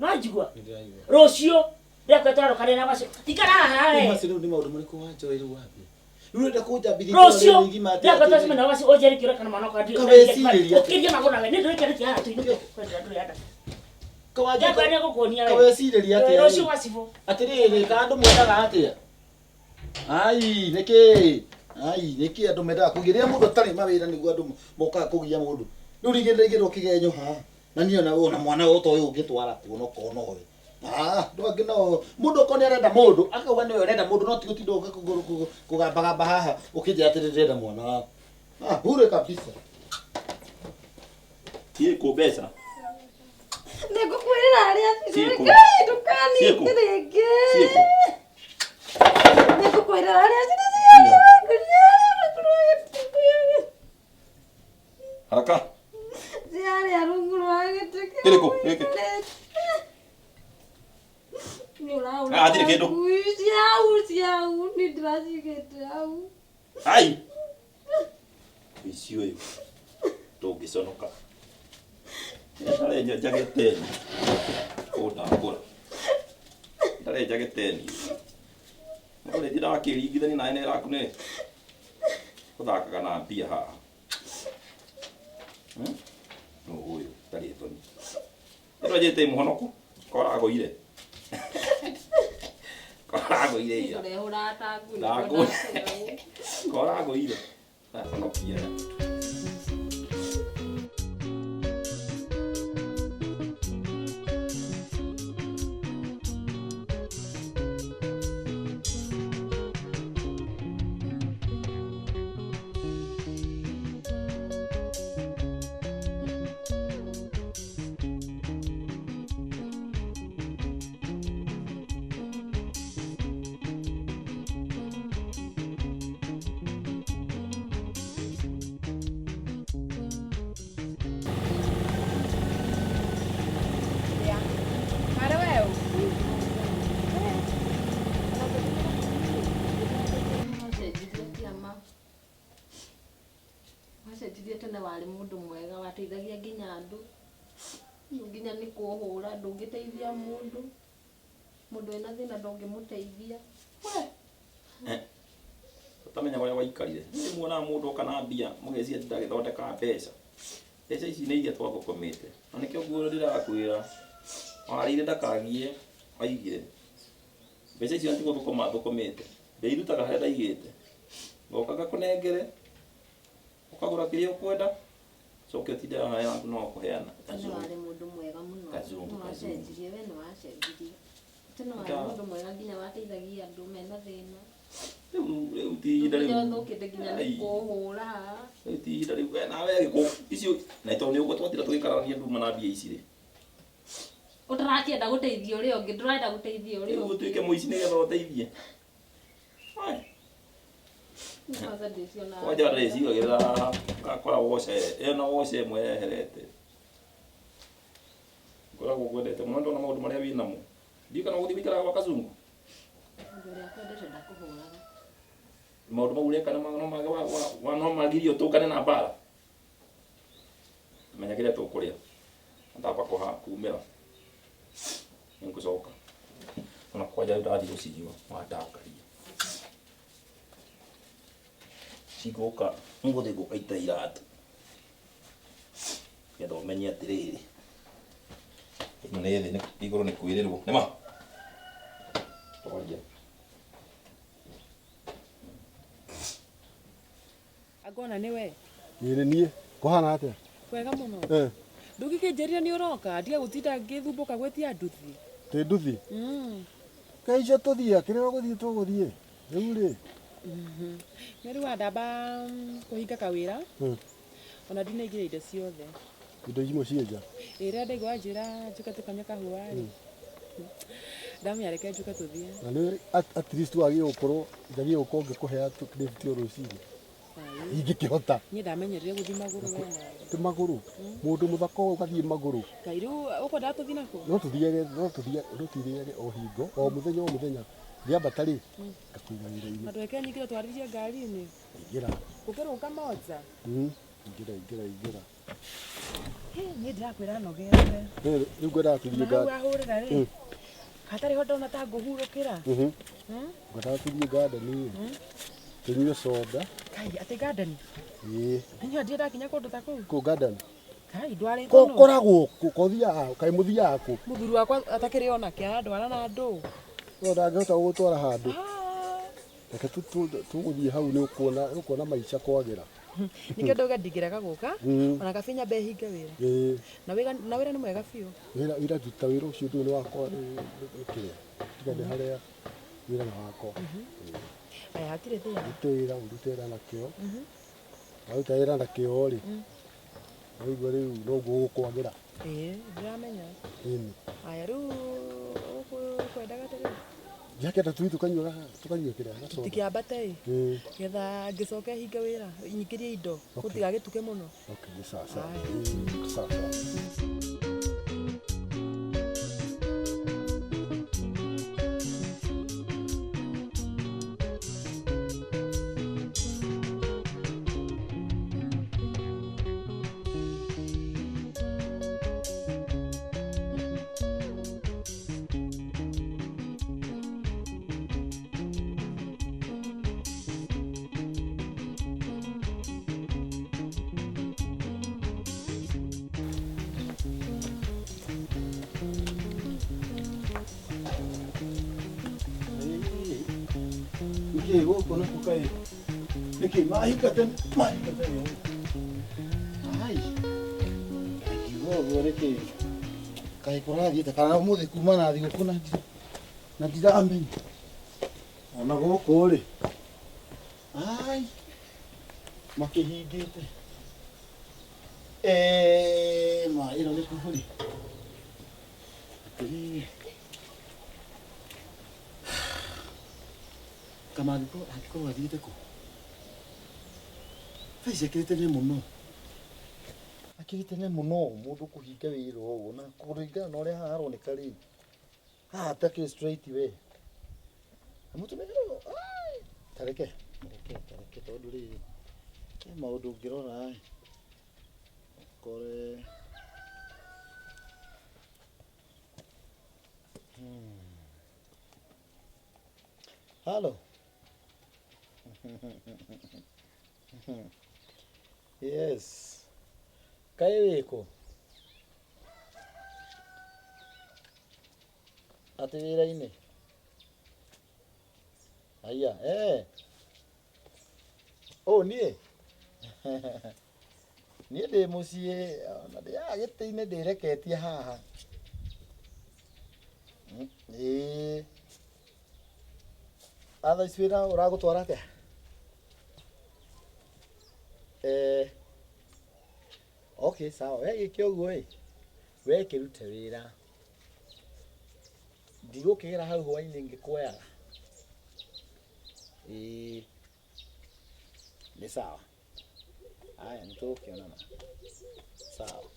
No njigua. Nĩ ndĩraigua. Rũciũ ndakwĩra twarũkane na macio. Ikara haha Rĩu we. macio rĩu nĩ maũndũ marĩkũ wanjoe rĩu wambia? Rĩu ũrenda kũnjambithia Rũciũ itũũra rĩrĩ igima atĩ- ndakwĩra atĩ- twacemania na wacio ũnjĩre kĩũria kana mwana wakwa ndirĩ. Kawecirĩria atĩ- Ũkĩrie magũrũ nawe. Nĩ ndũrĩkia nĩkĩ haha tũinũke. Kwendera ndũrĩ anda. Kawanjũka- Ndakwĩra nĩngũkuonia we. Kawecirĩria atĩa Rũciũ rĩu? wacibũ. Atĩrĩrĩ, ka andũ mwendaga atĩa? Ai, nĩkĩ? Ai, nĩkĩ andũ mendaga kũgia? Rĩrĩa mũndũ atarĩ mawĩra nĩguo andũ mokaga kũgia mũndũ. Rĩu rĩngĩ ndĩraigĩrwo kĩgenyo haha. Na niĩ ona ona mwana ũyũ ũtoĩ ũngĩtwara kuo no korwo nowe. Ah, andũ angĩ no mũndũ okorwo nĩ arenda mũndũ, akauga nĩwe ũrenda mũndũ no ti gũtinda ũka kũgambagamba haha ũkĩnjĩra atĩ ndĩrenda mwana waku. Ah, bure kabisa. Ciĩkũ mbeca? Nĩngũkwĩrĩra harĩa Ciĩkũ? cirĩ. Ngai ndũkanike Ciĩkũ? rĩngĩ. Ciĩkũ? Nĩngũkwĩrĩra harĩa cirĩ. Haraka. Ciarĩa rungu rwa gĩtĩ kĩu. Kĩrĩkũ? Gĩkĩ? Nĩ ũraũra. Ah, hatirĩ kĩndũ. Ngui ciau ciau nĩ ndĩracigĩte hau. Ai. Ũici ũyũ. Ndũngĩconoka. Ndarenja njageteni. Kũndambũra. Ndarenja geteni. Mũndũ rĩngĩ ndakĩringithania nawe na ĩraku nĩ gũthakaga na mbia haha. Nũ ũyũ ũtarĩ thoni. Ndĩranjĩte mũhonoku koragũire. Koragũire ira. Ũrehũraga ta ngui. Ndagũ- Koragũire. Honokia. Mare wewe. Wacenjirie kĩama. Wacenjirie tene warĩ mũndũ mwega wateithagia nginya andũ. Rĩu nginya nĩ kũhũra ndũngĩteithia mũndũ. Mũndũ wĩna thĩna ndũngĩmũteithia. Ũtamenya ũrĩa waikarire. Nĩ muonaga mũndũ oka na mbia mũgeciria atĩ ndagĩthondeka mbeca. Mbeca ici nĩ iria twathũkũmĩte. Na nĩkĩo nguo ndĩrakwĩra. Warĩire ndakagie waigire. Mbeca icio ti gũthũkũma thũkũmĩte. Ndĩirutaga harĩa ndaigĩte. Ngoka ngakũnengere. Ũkagũra kĩrĩa ũkwenda. Coke ũtinde haha yaku no kũheana. Tene warĩ mũndũ mwega mũno. Kazungu, Nĩ wacenjirie we nĩ wacenjirie. Tene warĩ Nda- mũndũ mwega nginya wateithagia andũ mena thĩna. Rĩu rĩu ti ihinda Nginya rĩu. ũthũkĩte nginya nĩ Ai. kũhũra. Rĩu ti ihinda rĩu we nawe gĩkũ icio na tondũ nĩ ũguo twatinda tũgĩkararania nduma na mbia ici rĩ. Ũtarakĩenda gũteithia ũrĩa ũngĩ ndũrenda gũteithia ũrĩa Rĩu ũngĩ. ũtuĩke mũici nĩgetha ũteithie. Ai. Kwanza ndĩcionaga. Kwanja ndĩcigagĩrĩra ngakora woce ĩno woce ĩmwe yeherete. Ngoragwo ngwendete mũno ndona maũndũ marĩa wĩ namo. Ndiũĩ kana ũgũthiĩ gũikaraga gwa kazungu. Mũndũ ũrĩa akwendete ndakũhũraga. Maũndũ mau ũreka no mage wa no magirie ũtũngane na mbara. Menya kĩrĩa tũkũrĩa. Ndamba kũha kumĩra. Nĩngũcoka. Ona kwanja rĩu ndathiĩ gũcinyua wandakaria. Cigũka ũmũthĩ ngũka itarĩ iratũ. Nĩgetha ũmenye atĩrĩrĩ. Ĩno nĩ thĩ igũrũ nĩ kwĩrĩrwo. Nĩma? Twaria. Angona nĩ we. Ĩĩ nĩ niĩ. Kũhana atĩa? Wega mũno. Eh. Ndũngĩkĩnjĩrire nĩ ũroka ndige gũtinda ngĩthumbũka gwĩtia nduthi. Tĩ nduthi? Mm. Kaĩ icio tũthiĩ kĩrĩa gũthiĩ tũgũthiĩ. Rĩu rĩ. Nĩ rĩu wandamba kũhinga kawĩra. Ona ndinaingĩria indo ciothe. Indo imwe ciĩ nja. Ĩ rĩrĩa ndaigua wanjĩra njũke tũkanyue kahũa rĩ. Ndamenya reke njũke tũthiĩ. Na nĩ at least wagĩrĩirwo gũkorwo njagĩrĩirwo gũkorwo ngĩkũhe lift o rũcinĩ. Ingĩkĩhota. Niĩ ndamenyerire gũthiĩ magũrũ we nawe. Ti magũrũ. Mũndũ mũthaka ũũ ũgathiĩ magũrũ. Ngai rĩu ũkwendaga tũthiĩ nakũ? No tũthiage no tũthiage no tũthiage o hingo o mũthenya o mũthenya. Ngĩambata rĩ ngakũiga wĩra-inĩ. Na ndũreke nyingĩre twarĩrie ngari-inĩ. Ingĩra. Ũkĩrũka monja. Ingĩra ingĩra ingĩra. Niĩ ndĩrakwĩra nogete. Rĩu ngwendaga tũthiĩ Na hau wahũrĩra rĩ. Hatarĩ ho ndona ta ngũhurũkĩra. Ngwendaga tũthiĩ garden rĩ. Tũnyue soda. Kai atĩ garden? Ĩĩ. Niĩ ndirĩ ndakinya kũndũ ta kũu. Kũ garden? Kai ndwarĩtwo nũ? Kũkoragwo kũ? Ko kaĩ mũthiaga kũ? Mũthuri wakwa atakĩrĩ onake arandwara na andũ. No ndangĩhota gũgũtwara handũ. Reke tũgũthiĩ hau nĩ ũkuona maica kwagĩra. Nĩkĩo ndauga ndingĩrega gũka ona kabi nyambe hinge wĩra. Ĩĩ. Na wĩra nĩ mwega biũ. Wĩra wĩra nduta wĩra ũcio ndũĩ nĩ wakwa nĩ kĩrĩa. Tiga nĩ harĩa wĩra nĩ wakwa. Aya hatirĩ thĩna. Rute wĩra ũrute wĩra na kĩo. Waruta wĩra na kĩo rĩ, waigua rĩu noguo gũkwagĩra. Ĩĩ ndĩramenya. Ĩni. Aya rĩu ũkwendaga atĩrĩrĩ. Ndiakĩenda tũthiĩ tũkanyue tũkanyue kĩrĩa gacoda. Tũtikĩambate ĩ. Getha ngĩcoke hinge wĩra nyingĩrie indo gũtigagĩtuke mũno. Okay, nĩ sawa sawa. Sawa sawa. Nĩkĩ gũkũ nakuo kaĩ nĩkĩ mahinga tene mahinga tene ũũ? Ai, ngiuga ũguo nĩkĩ kaĩ kũrathiĩte kana ũmũthĩ kuma na thigũkũ na ndiramenya ona gũkũ rĩ ai makĩhingĩte ma ĩno nĩ kuburi atĩrĩrĩ kama angĩkorwo athiĩte kũ thaa ici akĩrĩ tene mũno akĩrĩ tene mũno mũndũ kũhinga wĩra ũũ na kũringana na ũrĩa haha haroneka rĩ haha hatakĩrĩ straight we mũtumia ũyũ tareke tareke tareke tondũ rĩrĩ he maũndũ ũngĩrora ĩ ũkore Halo. Yes. Kaĩ wĩkũ? Atĩ wĩra-inĩ? Aya, eh. Ũũ niĩ? Niĩ ndĩ mũciĩ ona ndĩ haha gĩtĩ-inĩ ndĩreketie haha. Ĩĩ. Thaa ici wĩra ũragũtwara atĩa? Eh. Okay, sawa. We gĩke ũguo ĩ. We kĩrute wĩra. Ndigũkĩgera hau hwainĩ ngĩkuoyaga. Ĩĩ. Nĩ sawa. Aya, nĩ tũgũkĩonana. Sawa.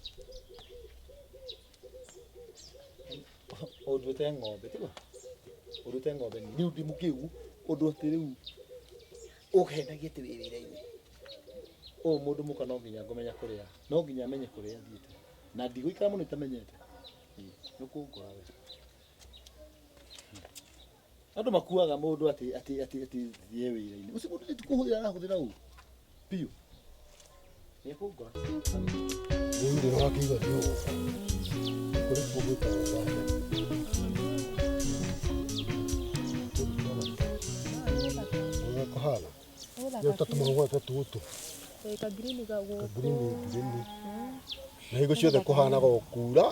Ũnduĩte ng'ombe, tiguo? Ũnduĩte ng'ombe rĩu ndĩ mũkĩgu ũndũ atĩ rĩu ũkenagia atĩ wĩ wĩra-inĩ. Ũyũ mũndũ mũka no nginya ngũmenya kũrĩa, no nginya menye kũrĩa athiĩte. Na ndigũikara mũno itamenyete. Ĩĩ, nĩ ũkũngora we. Andũ makuaga mũndũ atĩ atĩ atĩ atĩ thiĩ wĩra-inĩ. Ũcio mũndũ ti kũhũthĩra arahũthĩra ũru. Biũ. Nĩ ekũngora. Rĩu rĩ wakĩigua nĩ ũgũka. Kũrĩ kuo gwĩtagwo garden. Ũrĩa kũhana. Nĩ ta tũmahũa ta tũtũ. Kagirini ga gũkũ. Kagirini ngirini. Na hingo ciothe kũhanaga o kura.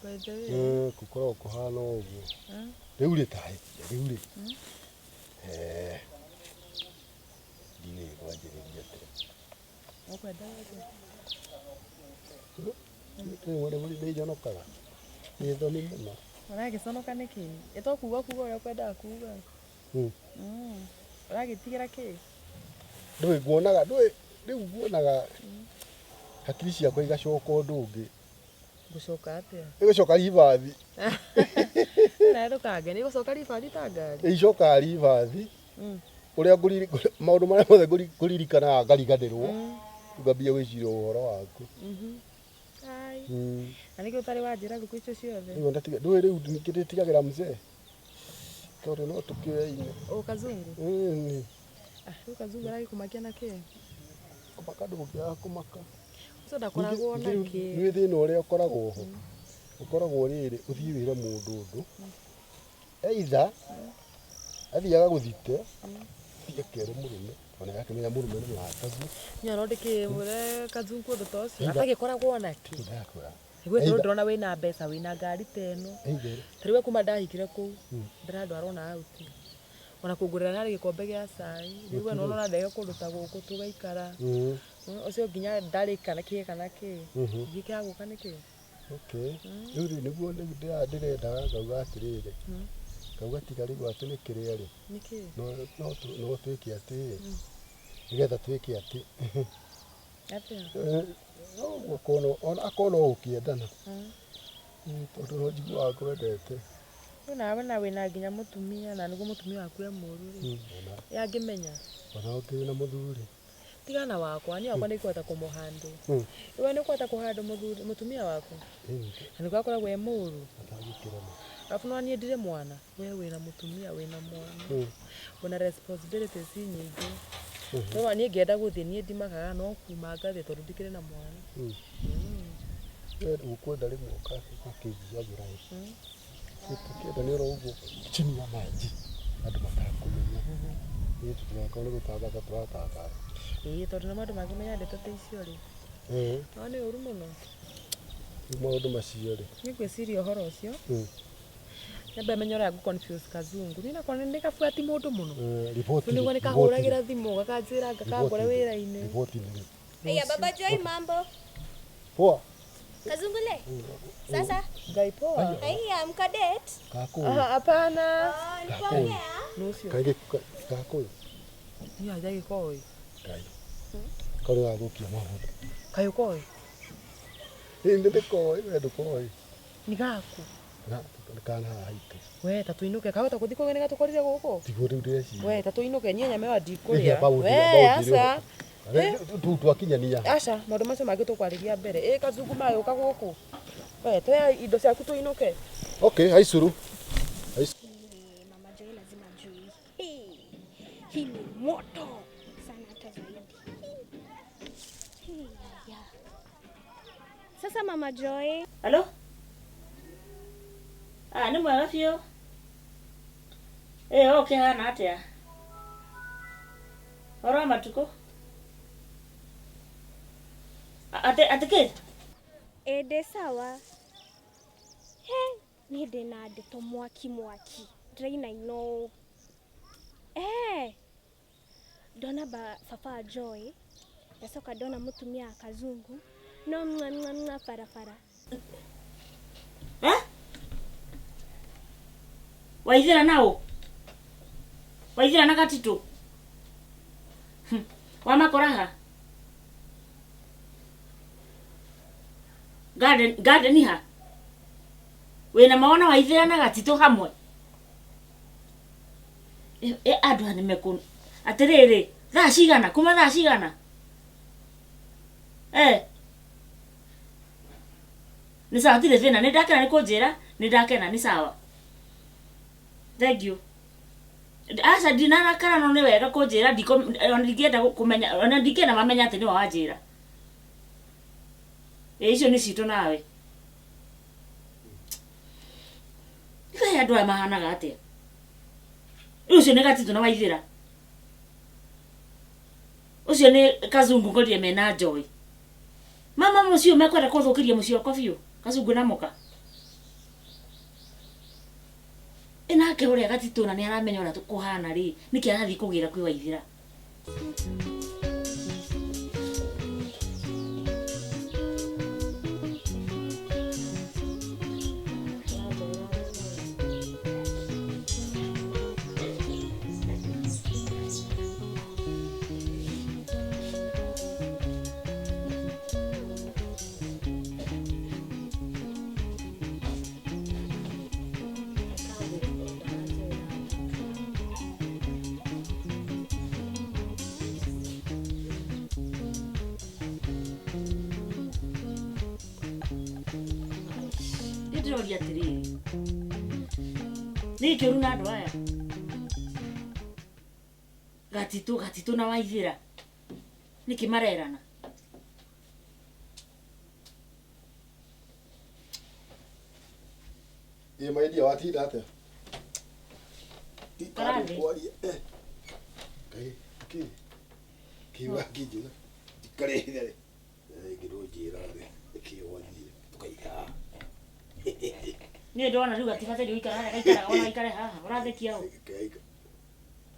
By the way. Eh, gũkoragwo kũhana o ũguo. Rĩu rĩ ta rĩu rĩ. Eh. Ndiũĩ kwanjĩrĩria atĩa. Ũkwenda atĩa? Rĩmwe rĩmwe nĩ njonokaga. Nĩ thoni mũno. Ũragĩconoka nĩkĩ? Ĩ to kuga kuga ũrĩa ũkwendaga kuga. Ũragĩtigĩra kĩ? Ndũĩ nguonaga ndũĩ rĩu nguonaga hakiri ciakwa igacoka ũndũ ũngĩ. Gũcoka atĩa? Ĩgũcoka ribathi. Nawe ndũkangenie, ĩgũcoka ribathi ta ngari? Ĩcokaga ribathi. Ũrĩa maũndũ marĩa mothe ngũririkanaga ngariganĩrwo. Ngambia gwĩciria ũhoro waku. Ai. Na nĩkĩ ũtarĩ wanjĩra thikũ icio ciothe? Rĩu ndatiga ndũĩ rĩu ningĩ ndĩtigagĩra mzee. Tondũ no tũkĩoyaine. Ũ kazungu? Ĩni. Ah, rĩu kazungu aragĩkũmakia na kĩ? Kũmaka ndũngĩaga kũmaka. Ũcio ndakoragwo na kĩ? Nĩ thĩna ũrĩa ũkoragwo ho. Ũkoragwo rĩrĩ ũthiĩ wĩre mũndũ ũndũ. Either athiĩ agagũthite, athiĩ akere mũrũme, ona agakĩmenya mũrũme nĩ mũrataguo. Niĩ ona ndĩkĩmwĩre kazungu ũndũ ta ũcio, Either atagĩkoragwo na kĩ? Ndakwĩra. Nĩguo tondũ Either ndĩrona wĩna mbeca, wĩna ngari ta ĩno. Either Ta rĩu we kuma ndahikire kũu, ndĩrandwara ona out. Ona kũngũrĩra narĩ gĩkombe gĩa cai. Rĩu we nĩwona ũrandehe kũndũ ta gũkũ tũgaikara. Ũcio nginya ndarĩ kana kĩ kana kĩ. Gĩkĩ kĩragũka nĩkĩ? Okay. Rĩu rĩ nĩguo rĩu ndĩrendaga ngauga atĩrĩrĩ. Ngauga tiga rĩu atĩ nĩ kĩrĩa rĩ. Nĩkĩ? No no no twĩke atĩ nĩgetha twĩke atĩ. Atĩa? No ũguo akorwo akorwo no gũkĩendana. Tondũ no njiguaga ngwendete. Rĩu nawe na wĩna nginya mũtumia na nĩguo mũtumia waku e mũũru rĩ. Ĩ angĩmenya? Ona ũngĩ wĩna mũthuri. Tigana wakwa, niĩ wakwa nĩngũhota kũmũhandle. We nĩũkũhota kũhandle mũthuri mũtumia waku? Na nĩguo akoragwo e mũũru. Atangĩkĩrema. Arabu nĩwona niĩ ndirĩ mwana, we wĩna mũtumia wĩna mwana. Wĩna responsibilities nyingĩ. Nĩwona niĩ ngĩenda gũthiĩ niĩ ndimakaga no kuma ngathiĩ tondũ ndikĩrĩ na mwana. We ũkwenda rĩmwe ũgakĩnjiagĩra ĩ. Tũkĩenda nĩ oro ũguo chini ya maji andũ matakũmenya. Ĩ tũtigakorwo nĩ gũtangatha tũratangatha. Ĩĩ tondũ namo andũ mangĩmenya ndeto ta icio rĩ. No nĩ ũru mũno. Rĩu maũndũ macio rĩ. Nĩ ngwĩciria ũhoro ũcio. Nyambe menye ũrĩa ngũ confuse kazungu. Niĩ nakwa nĩ gabuati mũndũ mũno. Riboti. Rĩu nĩguo nĩ kahũragĩra thimũ gakanjĩra ngakangore wĩra-inĩ. Riboti nĩ. Aya, Baba Joy, mambo. Poa. Kazungule. Sasa. Ngai poa. Haya, mko date? Gakũyũ. Hapana. Oh, nikuongea. Nũcio. Kaingĩ gakũyũ. Niĩ aja gĩkoĩ. Ngai. Karĩ gathũkia maũndũ. Kaĩ ũkoĩ? Ĩ nĩ ndĩkoĩ, we ndũkoĩ. Nĩ gaku. Na kana haha haitũ. We ta tũinũke kahota gũthiĩ kũgeni gatũkorire gũkũ. Tiguo rĩu ndĩreciria. We ta tũinũke niĩ nyama ĩyo Ĩhĩa ndikũrĩa. baũndĩ We baũndĩ aca. Rĩu twakinyania. Aca maũndũ macio mangĩ tũkwarĩria mbere. Ĩ kazungu magĩũka gũkũ. We toya indo ciaku tũinũke. Okay, haicuru. Mama Joy lazima ajue. Hey, hii ni moto sana hata zaidi. Hey, yeah. Sasa Mama Joy. Halo? Ah, nĩ mwega biũ. Ĩ, ũkĩhana atĩa? Ũhoro wa matukũ? Atĩ atĩ kĩ? Ĩ ndĩ sawa. He, niĩ ndĩna ndeto mwaki mwaki. Ndĩrainaina ũũ. Eh, ndona ba baba Joy, ndacoka ndona mũtumia wa kazungu, no mwa mwa mwa barabara. Eh? Waithĩra na ũ? Waithĩra na gatitũ? Wamakora ha? Garden garden ha? Wĩna mawona waithĩra na gatitũ hamwe? Ĩ andũ aya nĩmekũ atĩrĩrĩ thaa cigana kuma thaa cigana? Eh. Nĩ sawa hatirĩ thĩna nĩ ndakena nĩ kũnjĩra nĩ ndakena nĩ sawa. Thank you. Aca ndinarakara no nĩ wega kũnjĩra ona ndingĩenda kũmenya ona ndingĩenda mamenya atĩ nĩwe wanjĩra. Ĩ icio nĩ citũ nawe. Kaĩ andũ aya mahanaga atĩa? Rĩu ũcio nĩ gatitũ na waithĩra. Ũcio nĩ kazungu ngorire mena Joy. Mama mũciĩ ũyũ mekwenda kũthũkĩria mũciĩ wakwa biũ. Kazungu na mũka. Ĩ nake ũrĩa gatitũ na nĩ aramenya ũrĩa kũhana rĩ, nĩkĩ arathiĩ kũgĩra kwĩ waithĩra? Niĩ ndĩroria atĩrĩrĩ, nĩ kĩũru na andũ aya gatitũ gatitũ na waithĩra nĩkĩ marerana? Ĩ my dear watinda atĩa? Karathi. Kwaria. Eh. Ngai, kĩ? Kĩ wakĩnjĩra? Njikarĩte rĩ. Rĩngĩ ndũnjĩra rĩ, nĩkĩ gwathire tũkaiga haha. Niĩ ndona rĩu gatibataire gũikara harĩa gaikaraga ona gaikare haha ũrathekia ũ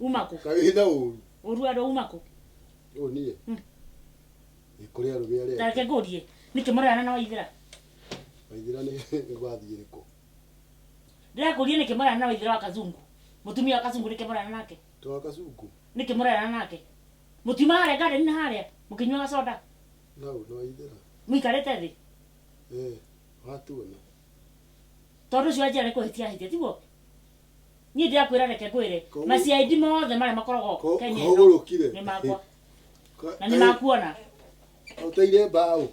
uma kũ? Kaĩ na ũru. Ũru andũ uma kũ? Ũũ niĩ. Nĩ kũrĩ arũme arĩa. Ta reke ngũrie nĩkĩ mũrerana na waithĩra? Waithĩra nĩ wathiĩ rĩkũ? Ndĩrakũria nĩkĩ mũrerana na waithĩra wa kazungu? Mũtumia wa kazungu nĩkĩ mũrerana nake? To wa kazungu. Nĩkĩ mũrerana nake? Mũtiuma harĩa garden harĩa mũkĩnyuaga soda Nau no waithĩra. mũikarĩte thĩ Eh, watuona. tondũ ũcio wanjĩra nĩ kũhĩtia ahĩtia tiguo? Niĩ ndĩrakwĩra reke ngwĩre ma-CID mothe marĩa makoragwo Kenya ĩno Kũgũrũkire. nĩ makwa na nĩ makuona. Ũteire mbaũ.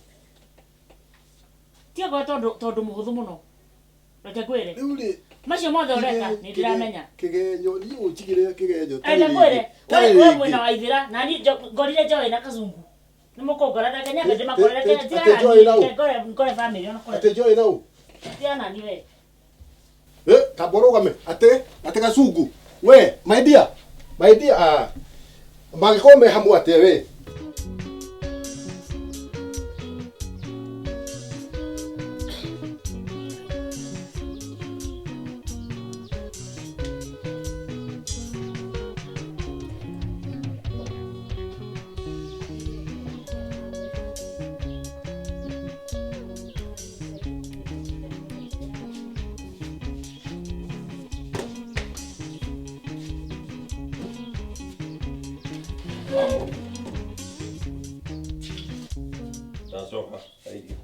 Tiga ngorwo tondũ tondũ mũhũthũ mũno reke ngwĩre Rĩu rĩ macio mothe ũreka nĩ ndĩramenya. Kĩgenyo niĩ ũnjigĩrĩre kĩgenyo Reke ngwĩre we we mwena wa ithĩra na niĩ ngorire Joy na kazungu nĩ mũkũngora reke nyambe ndĩmakore reke Atĩ Joy na ũ? reke ngore ngore family ona kũrĩa Atĩ Joy na ũ? tigana nani we. Eh, tamba ũrũgame. Atĩ atĩ kazungu. We, my dear. My dear, ah. Mangĩkorwo me hamwe atĩa we? Ndacoka thaithio.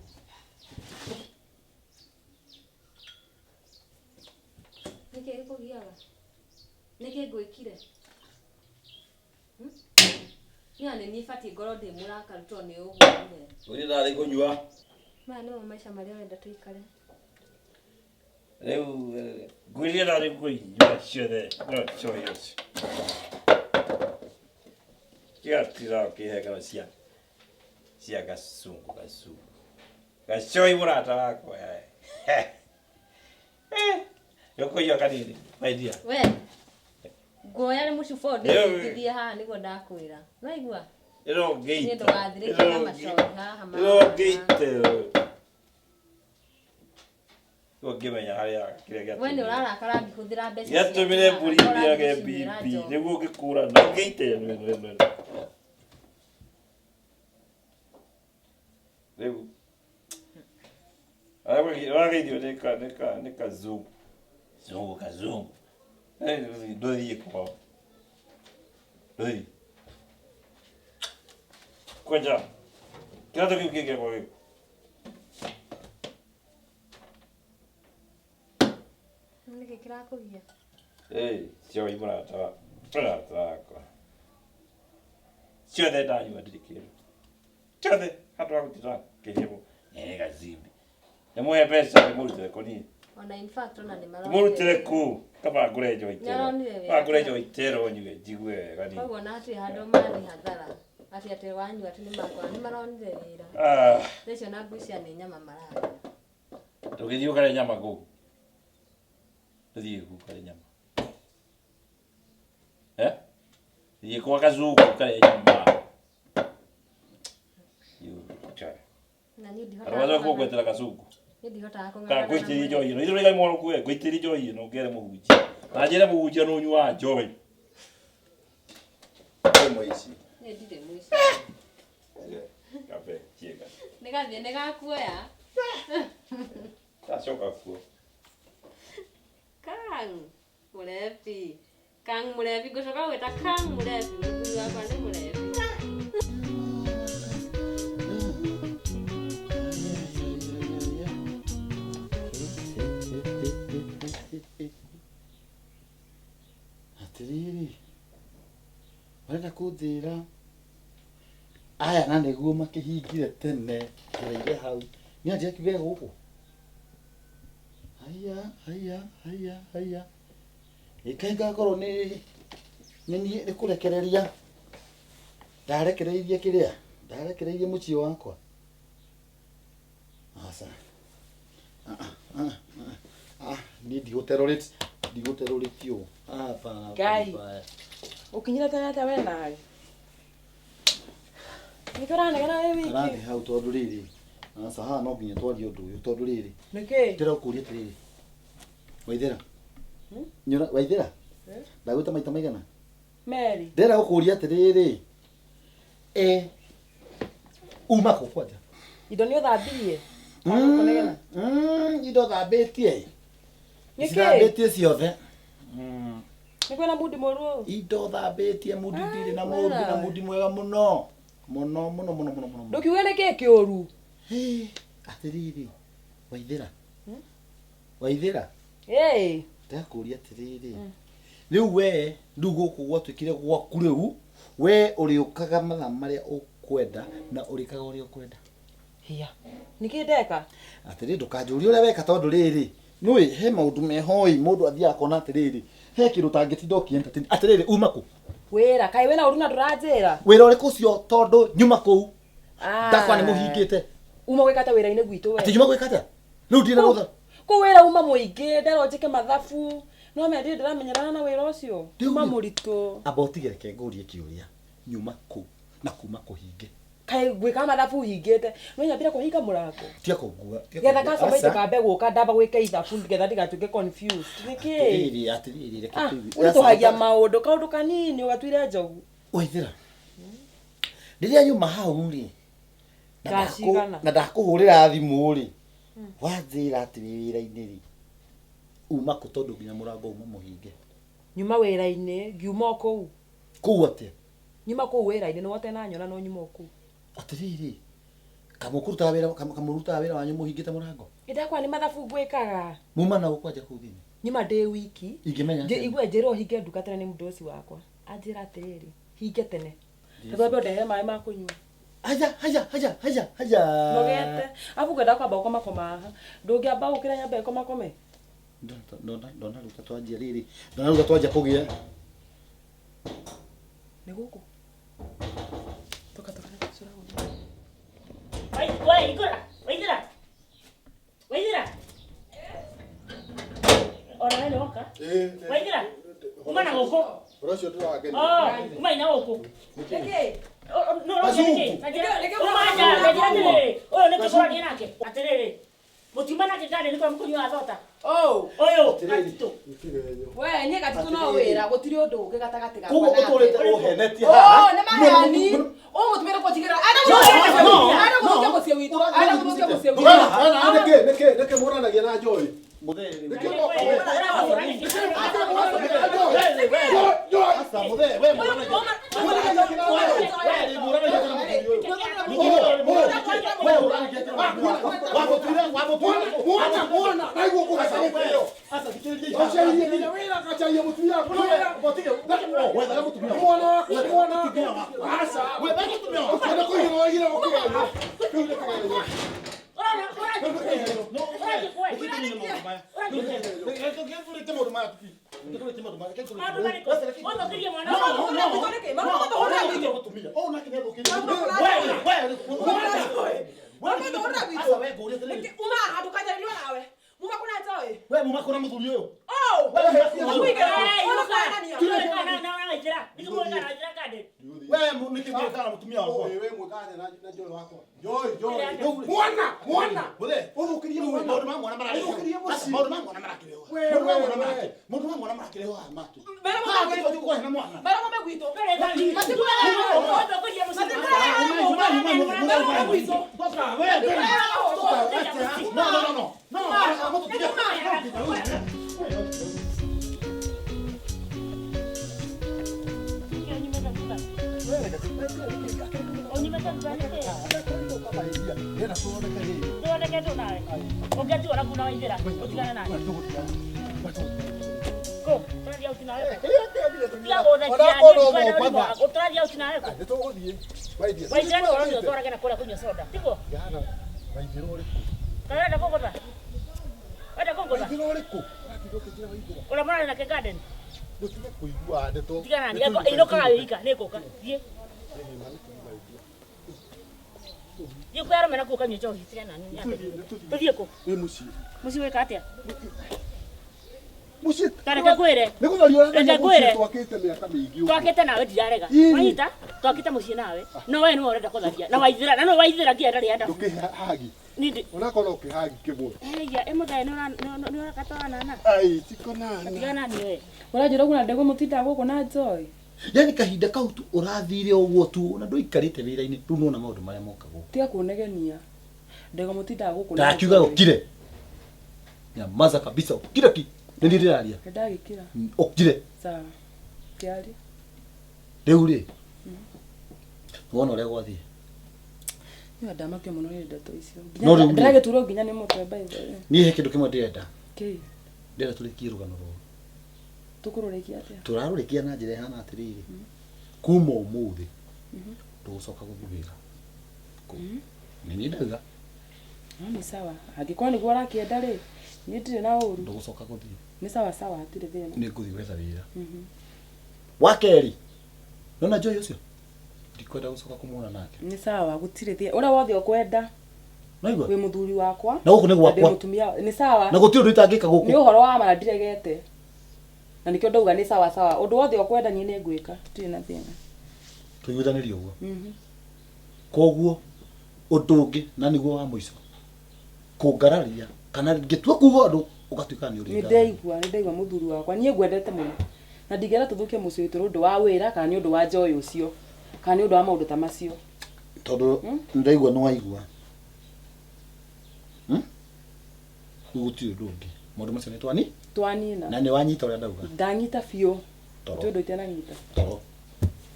Nĩkĩ gĩkũgiaga? Nĩkĩ ngwĩkire? Niĩ nĩ niĩ batiĩ ngorwo ndĩ mũrakaru tondũ nĩ ũhũrire. Ũrĩ ndarĩ kũnyua. Maya nĩmo maica marĩa ũrenda tũikare. Rĩu ngwĩrire ndarĩ kũnyua ciothe no njohi ũcio. Tiga ũkĩhe cia cia gacungu gacungu. Gacoi mũrata wakwa. Nĩũkũnyua kanini my dear. We nguoya nĩ mũcuba ndĩitithie haha nĩguo ndakwĩra. Nĩwaigua? Ĩno ngĩite. Niĩ ndũgathirĩke na macohi haha ma. Ĩno ngĩite. Rĩu ngĩmenya harĩa kĩrĩa We nĩ ũrarakara ngĩhũthĩra mbeca gĩatũmire mbũri ĩrĩage mbimbi nĩguo ngĩkũra na ngĩite ĩno ĩno ĩno ĩno. Rĩu ũrageithio nĩ ka nĩ ka nĩ kazungu zungu kazungu. Ndũthiĩ kwao. Ndũthiĩ. Kwanja kĩratũ kĩu kĩngĩakwa gĩkũ. Nĩkĩ kĩrakũgia? Ĩĩ, cioi mũrata wa mũrata wakwa. Ciothe ndanyua ndirĩ kĩndũ. Ciothe handũ ha gũtinda ngĩhĩrwo nĩ gacimbi. Ndĩmũhe mbeca ndĩmũrutĩre kũ niĩ. Ona in fact ona nĩ maronire. Mũrutĩre kũ? Kaba ngũre njohi Nĩ aronire wĩra. Kaba ngũre njohi tero nyue njigue wega ni. Koguo ona hatirĩ handũ mathiĩ hathara. Atĩ atĩ wanyua atĩ nĩ makora nĩ maronire wĩra. Ah, Thaa icio na ngwĩciria nĩ nyama mararĩa. tũgĩthiĩ ũkarĩe nyama kũu. Tũthiĩ kũu ũkarĩe nyama. Eh? Thiĩ kwa Kazungu ũkarĩe nyama. You chai. Na niĩ ndihotaga. Arwaza kũgwetera Kazungu. Niĩ ndihotaga Kana kũng'ang'ana na ngũitĩrĩrie mwĩrĩ. njohi ĩno. Ithuĩ rĩgai mwana kuwe, ngũitĩrĩrie njohi ĩno ngere mũhunjia. Na njĩre mũhunjia nĩ ũnyuaga njohi. Kwĩ mũici. Niĩ ndirĩ mũici. Kabe, chiega. Nĩ gathiĩ nĩ gakuoya. Ndacoka kuo. Kang mũrebi. Kang mũrebi ngũcoka gwĩta Kang mũrebi. Mũthuri wakwa nĩ mũrebi. Atiriri, marenda kũnjĩra aya na nĩguo makĩhingire tene ngereire hau nĩ anjia kiuge gũkũ haiya haiya haiya haiya ĩkaĩ ngakorwo nĩ nĩ niĩ nĩ kũrekereria ndarekereirie kĩrĩa ndarekereirie mũciĩ wakwa aca. Ah, ah, ah, niĩ ndigũterorĩti ndigũterorĩti ũũ hapana. Ngai. Ũkinyire tene atĩa we nawe? Nĩkĩ ũranegena wĩ wiki? Karathiĩ hau tondũ rĩrĩ aca haha no nginya twarie ũndũ ũyũ tondũ rĩrĩ Nĩkĩ? ndĩrakũria atĩrĩrĩ Waithera. Nyora Waithera. Ndagwĩta maita maigana? Mary. Ndĩrenda gũkũria atĩrĩrĩ e uma kũ kwanja? Indo nĩ ũthambirie? Kũnegena? Indo thambĩtie. Nĩkĩ? Cithambĩtie ciothe. Nĩ kwĩna mundi mũru ũũ? Indo thambĩtie mundi ndirĩ na Ah, mundi na wena. mundi mwega mũno mũno mũno mũno mũno mũno. Ndũkiuge nĩkĩ kĩũru? Hĩ, atĩrĩrĩ Waithera. Waithera. Ĩĩ. Ndakũria atĩrĩrĩ rĩu we rĩu gũkũ gwatuĩkire gwaku rĩu we ũrĩũkaga mathaa marĩa ũkwenda na ũrĩkaga ũrĩa ũkwenda. Hiya. Nĩkĩ ndeka? Atĩrĩrĩ ndũkanjũrie ũrĩa weka tondũ rĩrĩ nĩũĩ he maũndũ mehoi mũndũ athiaga akona atĩrĩrĩ he kĩndũ ũtangĩtinda ũkĩ-entertain. Atĩrĩrĩ uma kũ? Wĩra kaĩ wĩna ũru na ndũranjĩra? Wĩra ũrĩkũ ũcio tondũ nyuma kũu Ah. ndakwa nĩ mũhingĩte. Uma gwĩka atĩa wĩra-inĩ gwitũ we? Atĩ nyuma gwĩka atĩa? Rĩu ndirĩ na rũtha. Kũu wĩra uma mũingĩ nderwo njĩke mathabu no me ndirĩ ndĩramenyerana na wĩra ũcio. Rĩu Uma rĩ- mũritũ. Amba ũtige reke ngũrie kĩũria nyuma kũ na kuma kũhinge. Kaĩ gwĩka mathabu hingĩte no nyambire kũhinga mũrango. Tiga kũngua. Tiga Getha kũngua. customer Aca. itikambe gũka ndamba gwĩka ithabu getha ndigatuĩke confused. Nĩkĩ? Atĩrĩrĩ atĩrĩrĩ reke Ah, tũigue. ũritũhagia maũndũ kaũndũ kanini ũgatuire njogu. Waithera rĩrĩa nyuma hau rĩ na Thaa cigana? na ndakũhũrĩra thimũ rĩ wanjĩra atĩ wĩ wĩra-inĩ rĩ uma kũ tondũ nginya mũrango uma mũhinge. Nyuma wĩra-inĩ ngiuma o kũu. Kũu atĩa? Nyuma kũu wĩra-inĩ nĩ wote na nyona no nyuma o kũu. Atĩrĩrĩ kamũkũrutaga wĩra kamũrutaga wĩra wanyu mũhingĩte mũrango. Ndakwa nĩ mathabu ngwĩkaga. Muma na gũkũ anja kũu thĩinĩ. Nyuma ndĩ wiki. Ingĩmenya atĩa? Igue njĩrwo hinge nduka tene nĩ mũndũ ũcio wakwa. Anjĩra atĩrĩrĩ hinge tene. Tondũ ambe ũndehere maĩ ma kũnyua. Haya haya haya haya haya. Nogete. Arabu ngwenda kwamba gũkomakoma haha. Ndũngĩamba gũkĩra nyambe ĩkomakome. Ndona ndona rĩu ta twanjia rĩrĩ ndona rĩu ta twanjia kũgĩa. Nĩ gũkũ. Toka toka cura gũkũ. We hingũra. Waithera. Waithera. Ona we nĩ woka. Waithera. Uma na gũkũ. Ũhoro ũcio ndũrangenia. Oh, uma ina gũkũ. Nĩkĩ? No, no, nĩkĩ? Uma nja, njĩra atĩrĩrĩ. Ũyũ nĩ kĩgũranie nake. Atĩrĩrĩ. Mũtiuma nake ngari nĩ kwa mũkũnyuaga thota. Oh. Ũyũ, Atĩrĩrĩ, gatitũ. nĩkĩgenyo. We niĩ gatitũ no wĩra gũtirĩ ũndũ ũngĩ gatagatĩ gakwa Koguo nake. ũtũrĩte ũhenetie Oh, haha. nĩ maheni. Ũmũtumĩre kũnjigĩra. Enda gũthũkia mũciĩ witũ. Enda gũthũkia mũciĩ witũ. Nĩkĩ nĩkĩ nĩkĩ mũranagia na njohi? Mũthee Nĩkĩ Aca mũthee we mũranagia. Mwana mwana naigua kũgaca gĩtĩo. Gacarie nginya wĩra gacarie mũtumia waku wĩra. Mwana waku mwana waku. Aca. Ũkĩenda kũigĩrwo waigĩrwo kĩgerio. Kĩu nĩ kĩgerio. Ũrathiĩ kũ? Maũndũ marĩkũ? Ũthũkirie mwana Uma haha ndũkanjarĩrio nawe. Muma kuna Joy. We muma kuna muthuri uyu. Oh! We niki mwikara mutumia wakwa. We mwikare na Joy wakwa. Joy, Joy. Mwana, mwana. Muthe, Ũthũkirie mwana. maundu ma mwana marakĩrĩho. Ũthũkirie mũciĩ. Maundu ma mwana marakĩrĩho. We, Maundu ma we, mwana we. marakĩrĩho. Maundu ma mwana marakĩrĩho haha make. Mbere Haha mũmbe gĩtũ gũkũhe na mwana. Mbere mũmbe gwitũ. No, no, no, no. No, no, Nĩtũgũthiĩ. Waithia. Gana, waithĩra ũrĩkũ? Waithĩra ũrĩkũ? Ũratinda ũkĩnjĩra waithĩra. Ndũtige kũigua ndeto. Wĩ mũciĩ. Mũciĩ wĩka atĩa? Mũciĩ. Ta reke ngwĩre. Nĩ gũtharia ũratharia Reke ngwĩre. mũciĩ twakĩte mĩaka mĩingĩ ũguo. Twakĩte nawe ndirarega. Ĩĩ. Wanyita? Twakĩte mũciĩ nawe. No we nĩwe ũrenda kũtharia. Na waithĩra, na nĩwe waithĩra nginya ndarĩ enda. Ndũkĩhagi. Niĩ ndĩ- Onakorwo ũkĩhagi kĩmwe. Eya, ĩmũthae nĩ ũrakatwanana. Ai, tiko nana. Tigana niĩ we. Ũranjĩra ũguo na ndegwa mũtindaga gũkũ na Joy. Yani kahinda kau tu ũrathire ũguo tu na ndũikarĩte wĩra-inĩ rĩu nĩwona maũndũ marĩa moka gũkũ. Tiga kũnegenia. Ndegwa mũtindaga gũkũ na Ndakiuga Joy. ũkire. Nyamaza kabisa ũkire ki. Nĩ niĩ ndĩraria. Nĩndagĩkira. Ũkire. Sawa. Kĩaria. Rĩu rĩ. Wona ũrĩa gwathiĩ. Niĩ ndamakio mũno nĩ ndeto icio. No rĩu rĩ. Ndĩragĩturwo nginya nĩ mũtwe by the way. Niĩ he kĩndũ kĩmwe ndĩrenda. Kĩ? Ndĩrenda tũrĩkie rũgano rũrũ. Tũkũrũrĩkia atĩa? Tũrarũrĩkia na njĩra ĩhana atĩrĩrĩ. Kuma ũmũthĩ ndũgũcoka gũthiĩ wĩra. Nĩ niĩ ndauga No nĩ sawa. Angĩkorwo nĩguo ũrakĩenda rĩ, niĩ ndirĩ na ũru. ndũgũcoka gũthiĩ. Nĩ sawa sawa hatirĩ thĩna. Nĩ ngũthiĩ gwetha wĩra. Wa kerĩ, nona Joy ũcio? Ndikwenda gũcoka kũmuona nake. Nĩ sawa gũtirĩ thĩna. Ũrĩa wothe ũkwenda Naigua? wĩ mũthuri wakwa. Na gũkũ nĩ Na ndĩ gwakwa. mũtumia. Nĩ sawa. Na gũtirĩ ũndũ itangĩka Nĩ gũkũ. ũhoro wa ma na ndiregete. Na nĩkĩo ndauga nĩ sawa sawa. Ũndũ wothe ũkwenda niĩ nĩ ngwĩka. Tũtirĩ na thĩna. Tũiguithanĩrie ũguo. Koguo ũndũ ũngĩ na nĩguo wa mũico kũngararia kana ngĩtua kuga ũndũ ũgatuĩka nĩ Nĩ ũrĩngararia. ndaigua, nĩ ndaigua mũthuri wakwa. Niĩ ngwendete mũno. Na ndingĩenda tũthũkie mũciĩ witũ nĩ ũndũ wa wĩra kana nĩ ũndũ wa Joy ũcio. Kana nĩ ũndũ wa maũndũ ta macio. Tondũ ndaigua nĩ waigua. Rĩu gũtirĩ ũndũ ũngĩ. Maũndũ macio nĩ twani Twanina. na nĩ wanyita ũrĩa ndauga. Ndanyita biũ. Toro. Gũtirĩ ũndũ itenanyita. Toro.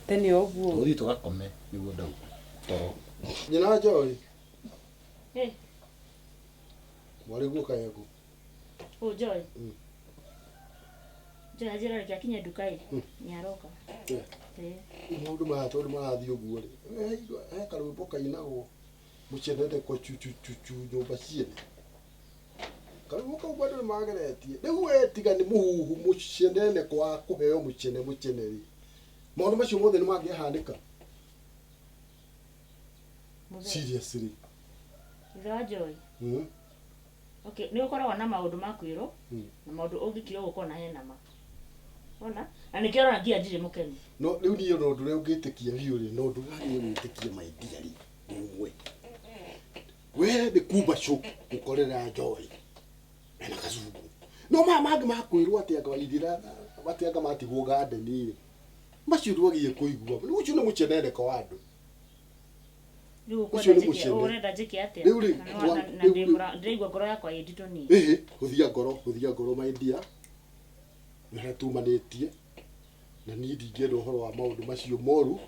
Tene ũguo. Tũgũthiĩ tũgakome nĩguo ndauga. Toro. Nyina wa Joy. Eh. Mwarĩ guoka yaku. Ũ Joy. Joy anjĩra reke akinye nduka ĩ. Nĩaroka. Eh. Ĩĩ. Maũndũ maya tondũ marathiĩ ũguo rĩ. He karwĩmbo kainagwo mũcenere kwa chuchuchuchu nyũmba ciene. Karwĩmbo kau andũ nĩmageretie. Rĩu we tiga nĩ mũhuhu mũcenene kwa kũheo mũcene mũcene rĩ. Maũndũ macio mothe nĩmangĩahanĩka. Mũthee. Seriously. Ithe wa Joy. Mm. Okay, nĩ ũkoragwo na maũndũ ma kwĩrwo na maũndũ ũngĩkira ũgũkorwo na hena ma. Wona? Na nĩkĩo ũrona nginya ndirĩ mũkenu. No rĩu niĩ ona ũndũ ũrĩa ũngĩtĩkia biũ rĩ, na ũndũ ũrĩa niĩ gwĩtĩkia my dear rĩ, nĩ ũmwe. We nĩ kumba cũ gũkorera Joy ena kacungu. No maya mangĩ ma kwĩrwo atĩ anga waithĩra atĩ anga matigwo garden rĩ, macio ndwagie kũigua. Rĩu ũcio nĩ mũceneneko wa andũ. Rĩu Ũcio ũkwenda nĩ njĩke mũcene. ũrenda njĩke atĩa? Rĩu rĩ, Na nĩ wa- na rĩu ndĩ rĩ- mũra- ndĩraigua ngoro yakwa ĩ nditũ niĩ. Ĩhĩ, hũthia ngoro, hũthia ngoro my dear. Nĩ harĩa tumanĩtie na niĩ ndingĩenda ũhoro wa maũndũ macio moru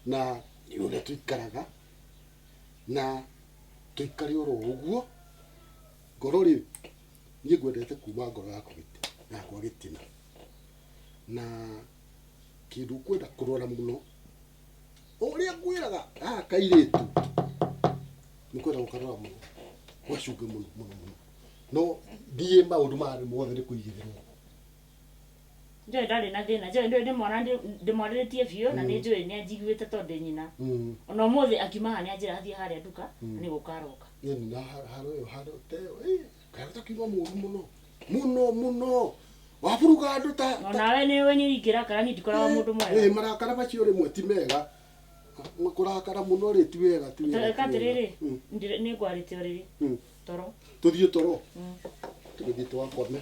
na nĩ ũrĩa tũikaraga na tũikare oro ũguo. Ngoro rĩ, niĩ ngwendete kuma ngoro yakwa yakwa gĩtina. Na kĩndũ ũkwenda kũrora mũno ũrĩa ngwĩraga gaka kairĩtu nĩ kwenda gũkarora mũno gacunge mũno mũno mũno. No thiĩ maũndũ maya mothe nĩ kũigĩrĩrwo. Njũĩ ndarĩ na thĩna, njũĩ ndĩ mwana ndĩmwarĩrĩtie biũ na nĩ njũĩ nĩ anjiguĩte tondũ ndĩ nyina. Ona ũmũthĩ akiuma haha nĩ anjĩra athiĩ harĩa nduka na nĩ gũka aroka. Ĩni na haro ĩyo haro teo ĩ haro ta kiuma mũru mũno mũno mũno waburuga andũ ta No nawe nĩ ũĩ niĩ ingĩrakara niĩ ndikoragwo mũndũ mwega. Ĩ marakara macio rĩmwe ti mega kũrakara mũno rĩ ti wega ti wega. Eka atĩrĩrĩ, nĩ ngwarĩte ũrĩrĩ. Toro. Tũthiĩ toro. Tũgĩthiĩ twakome.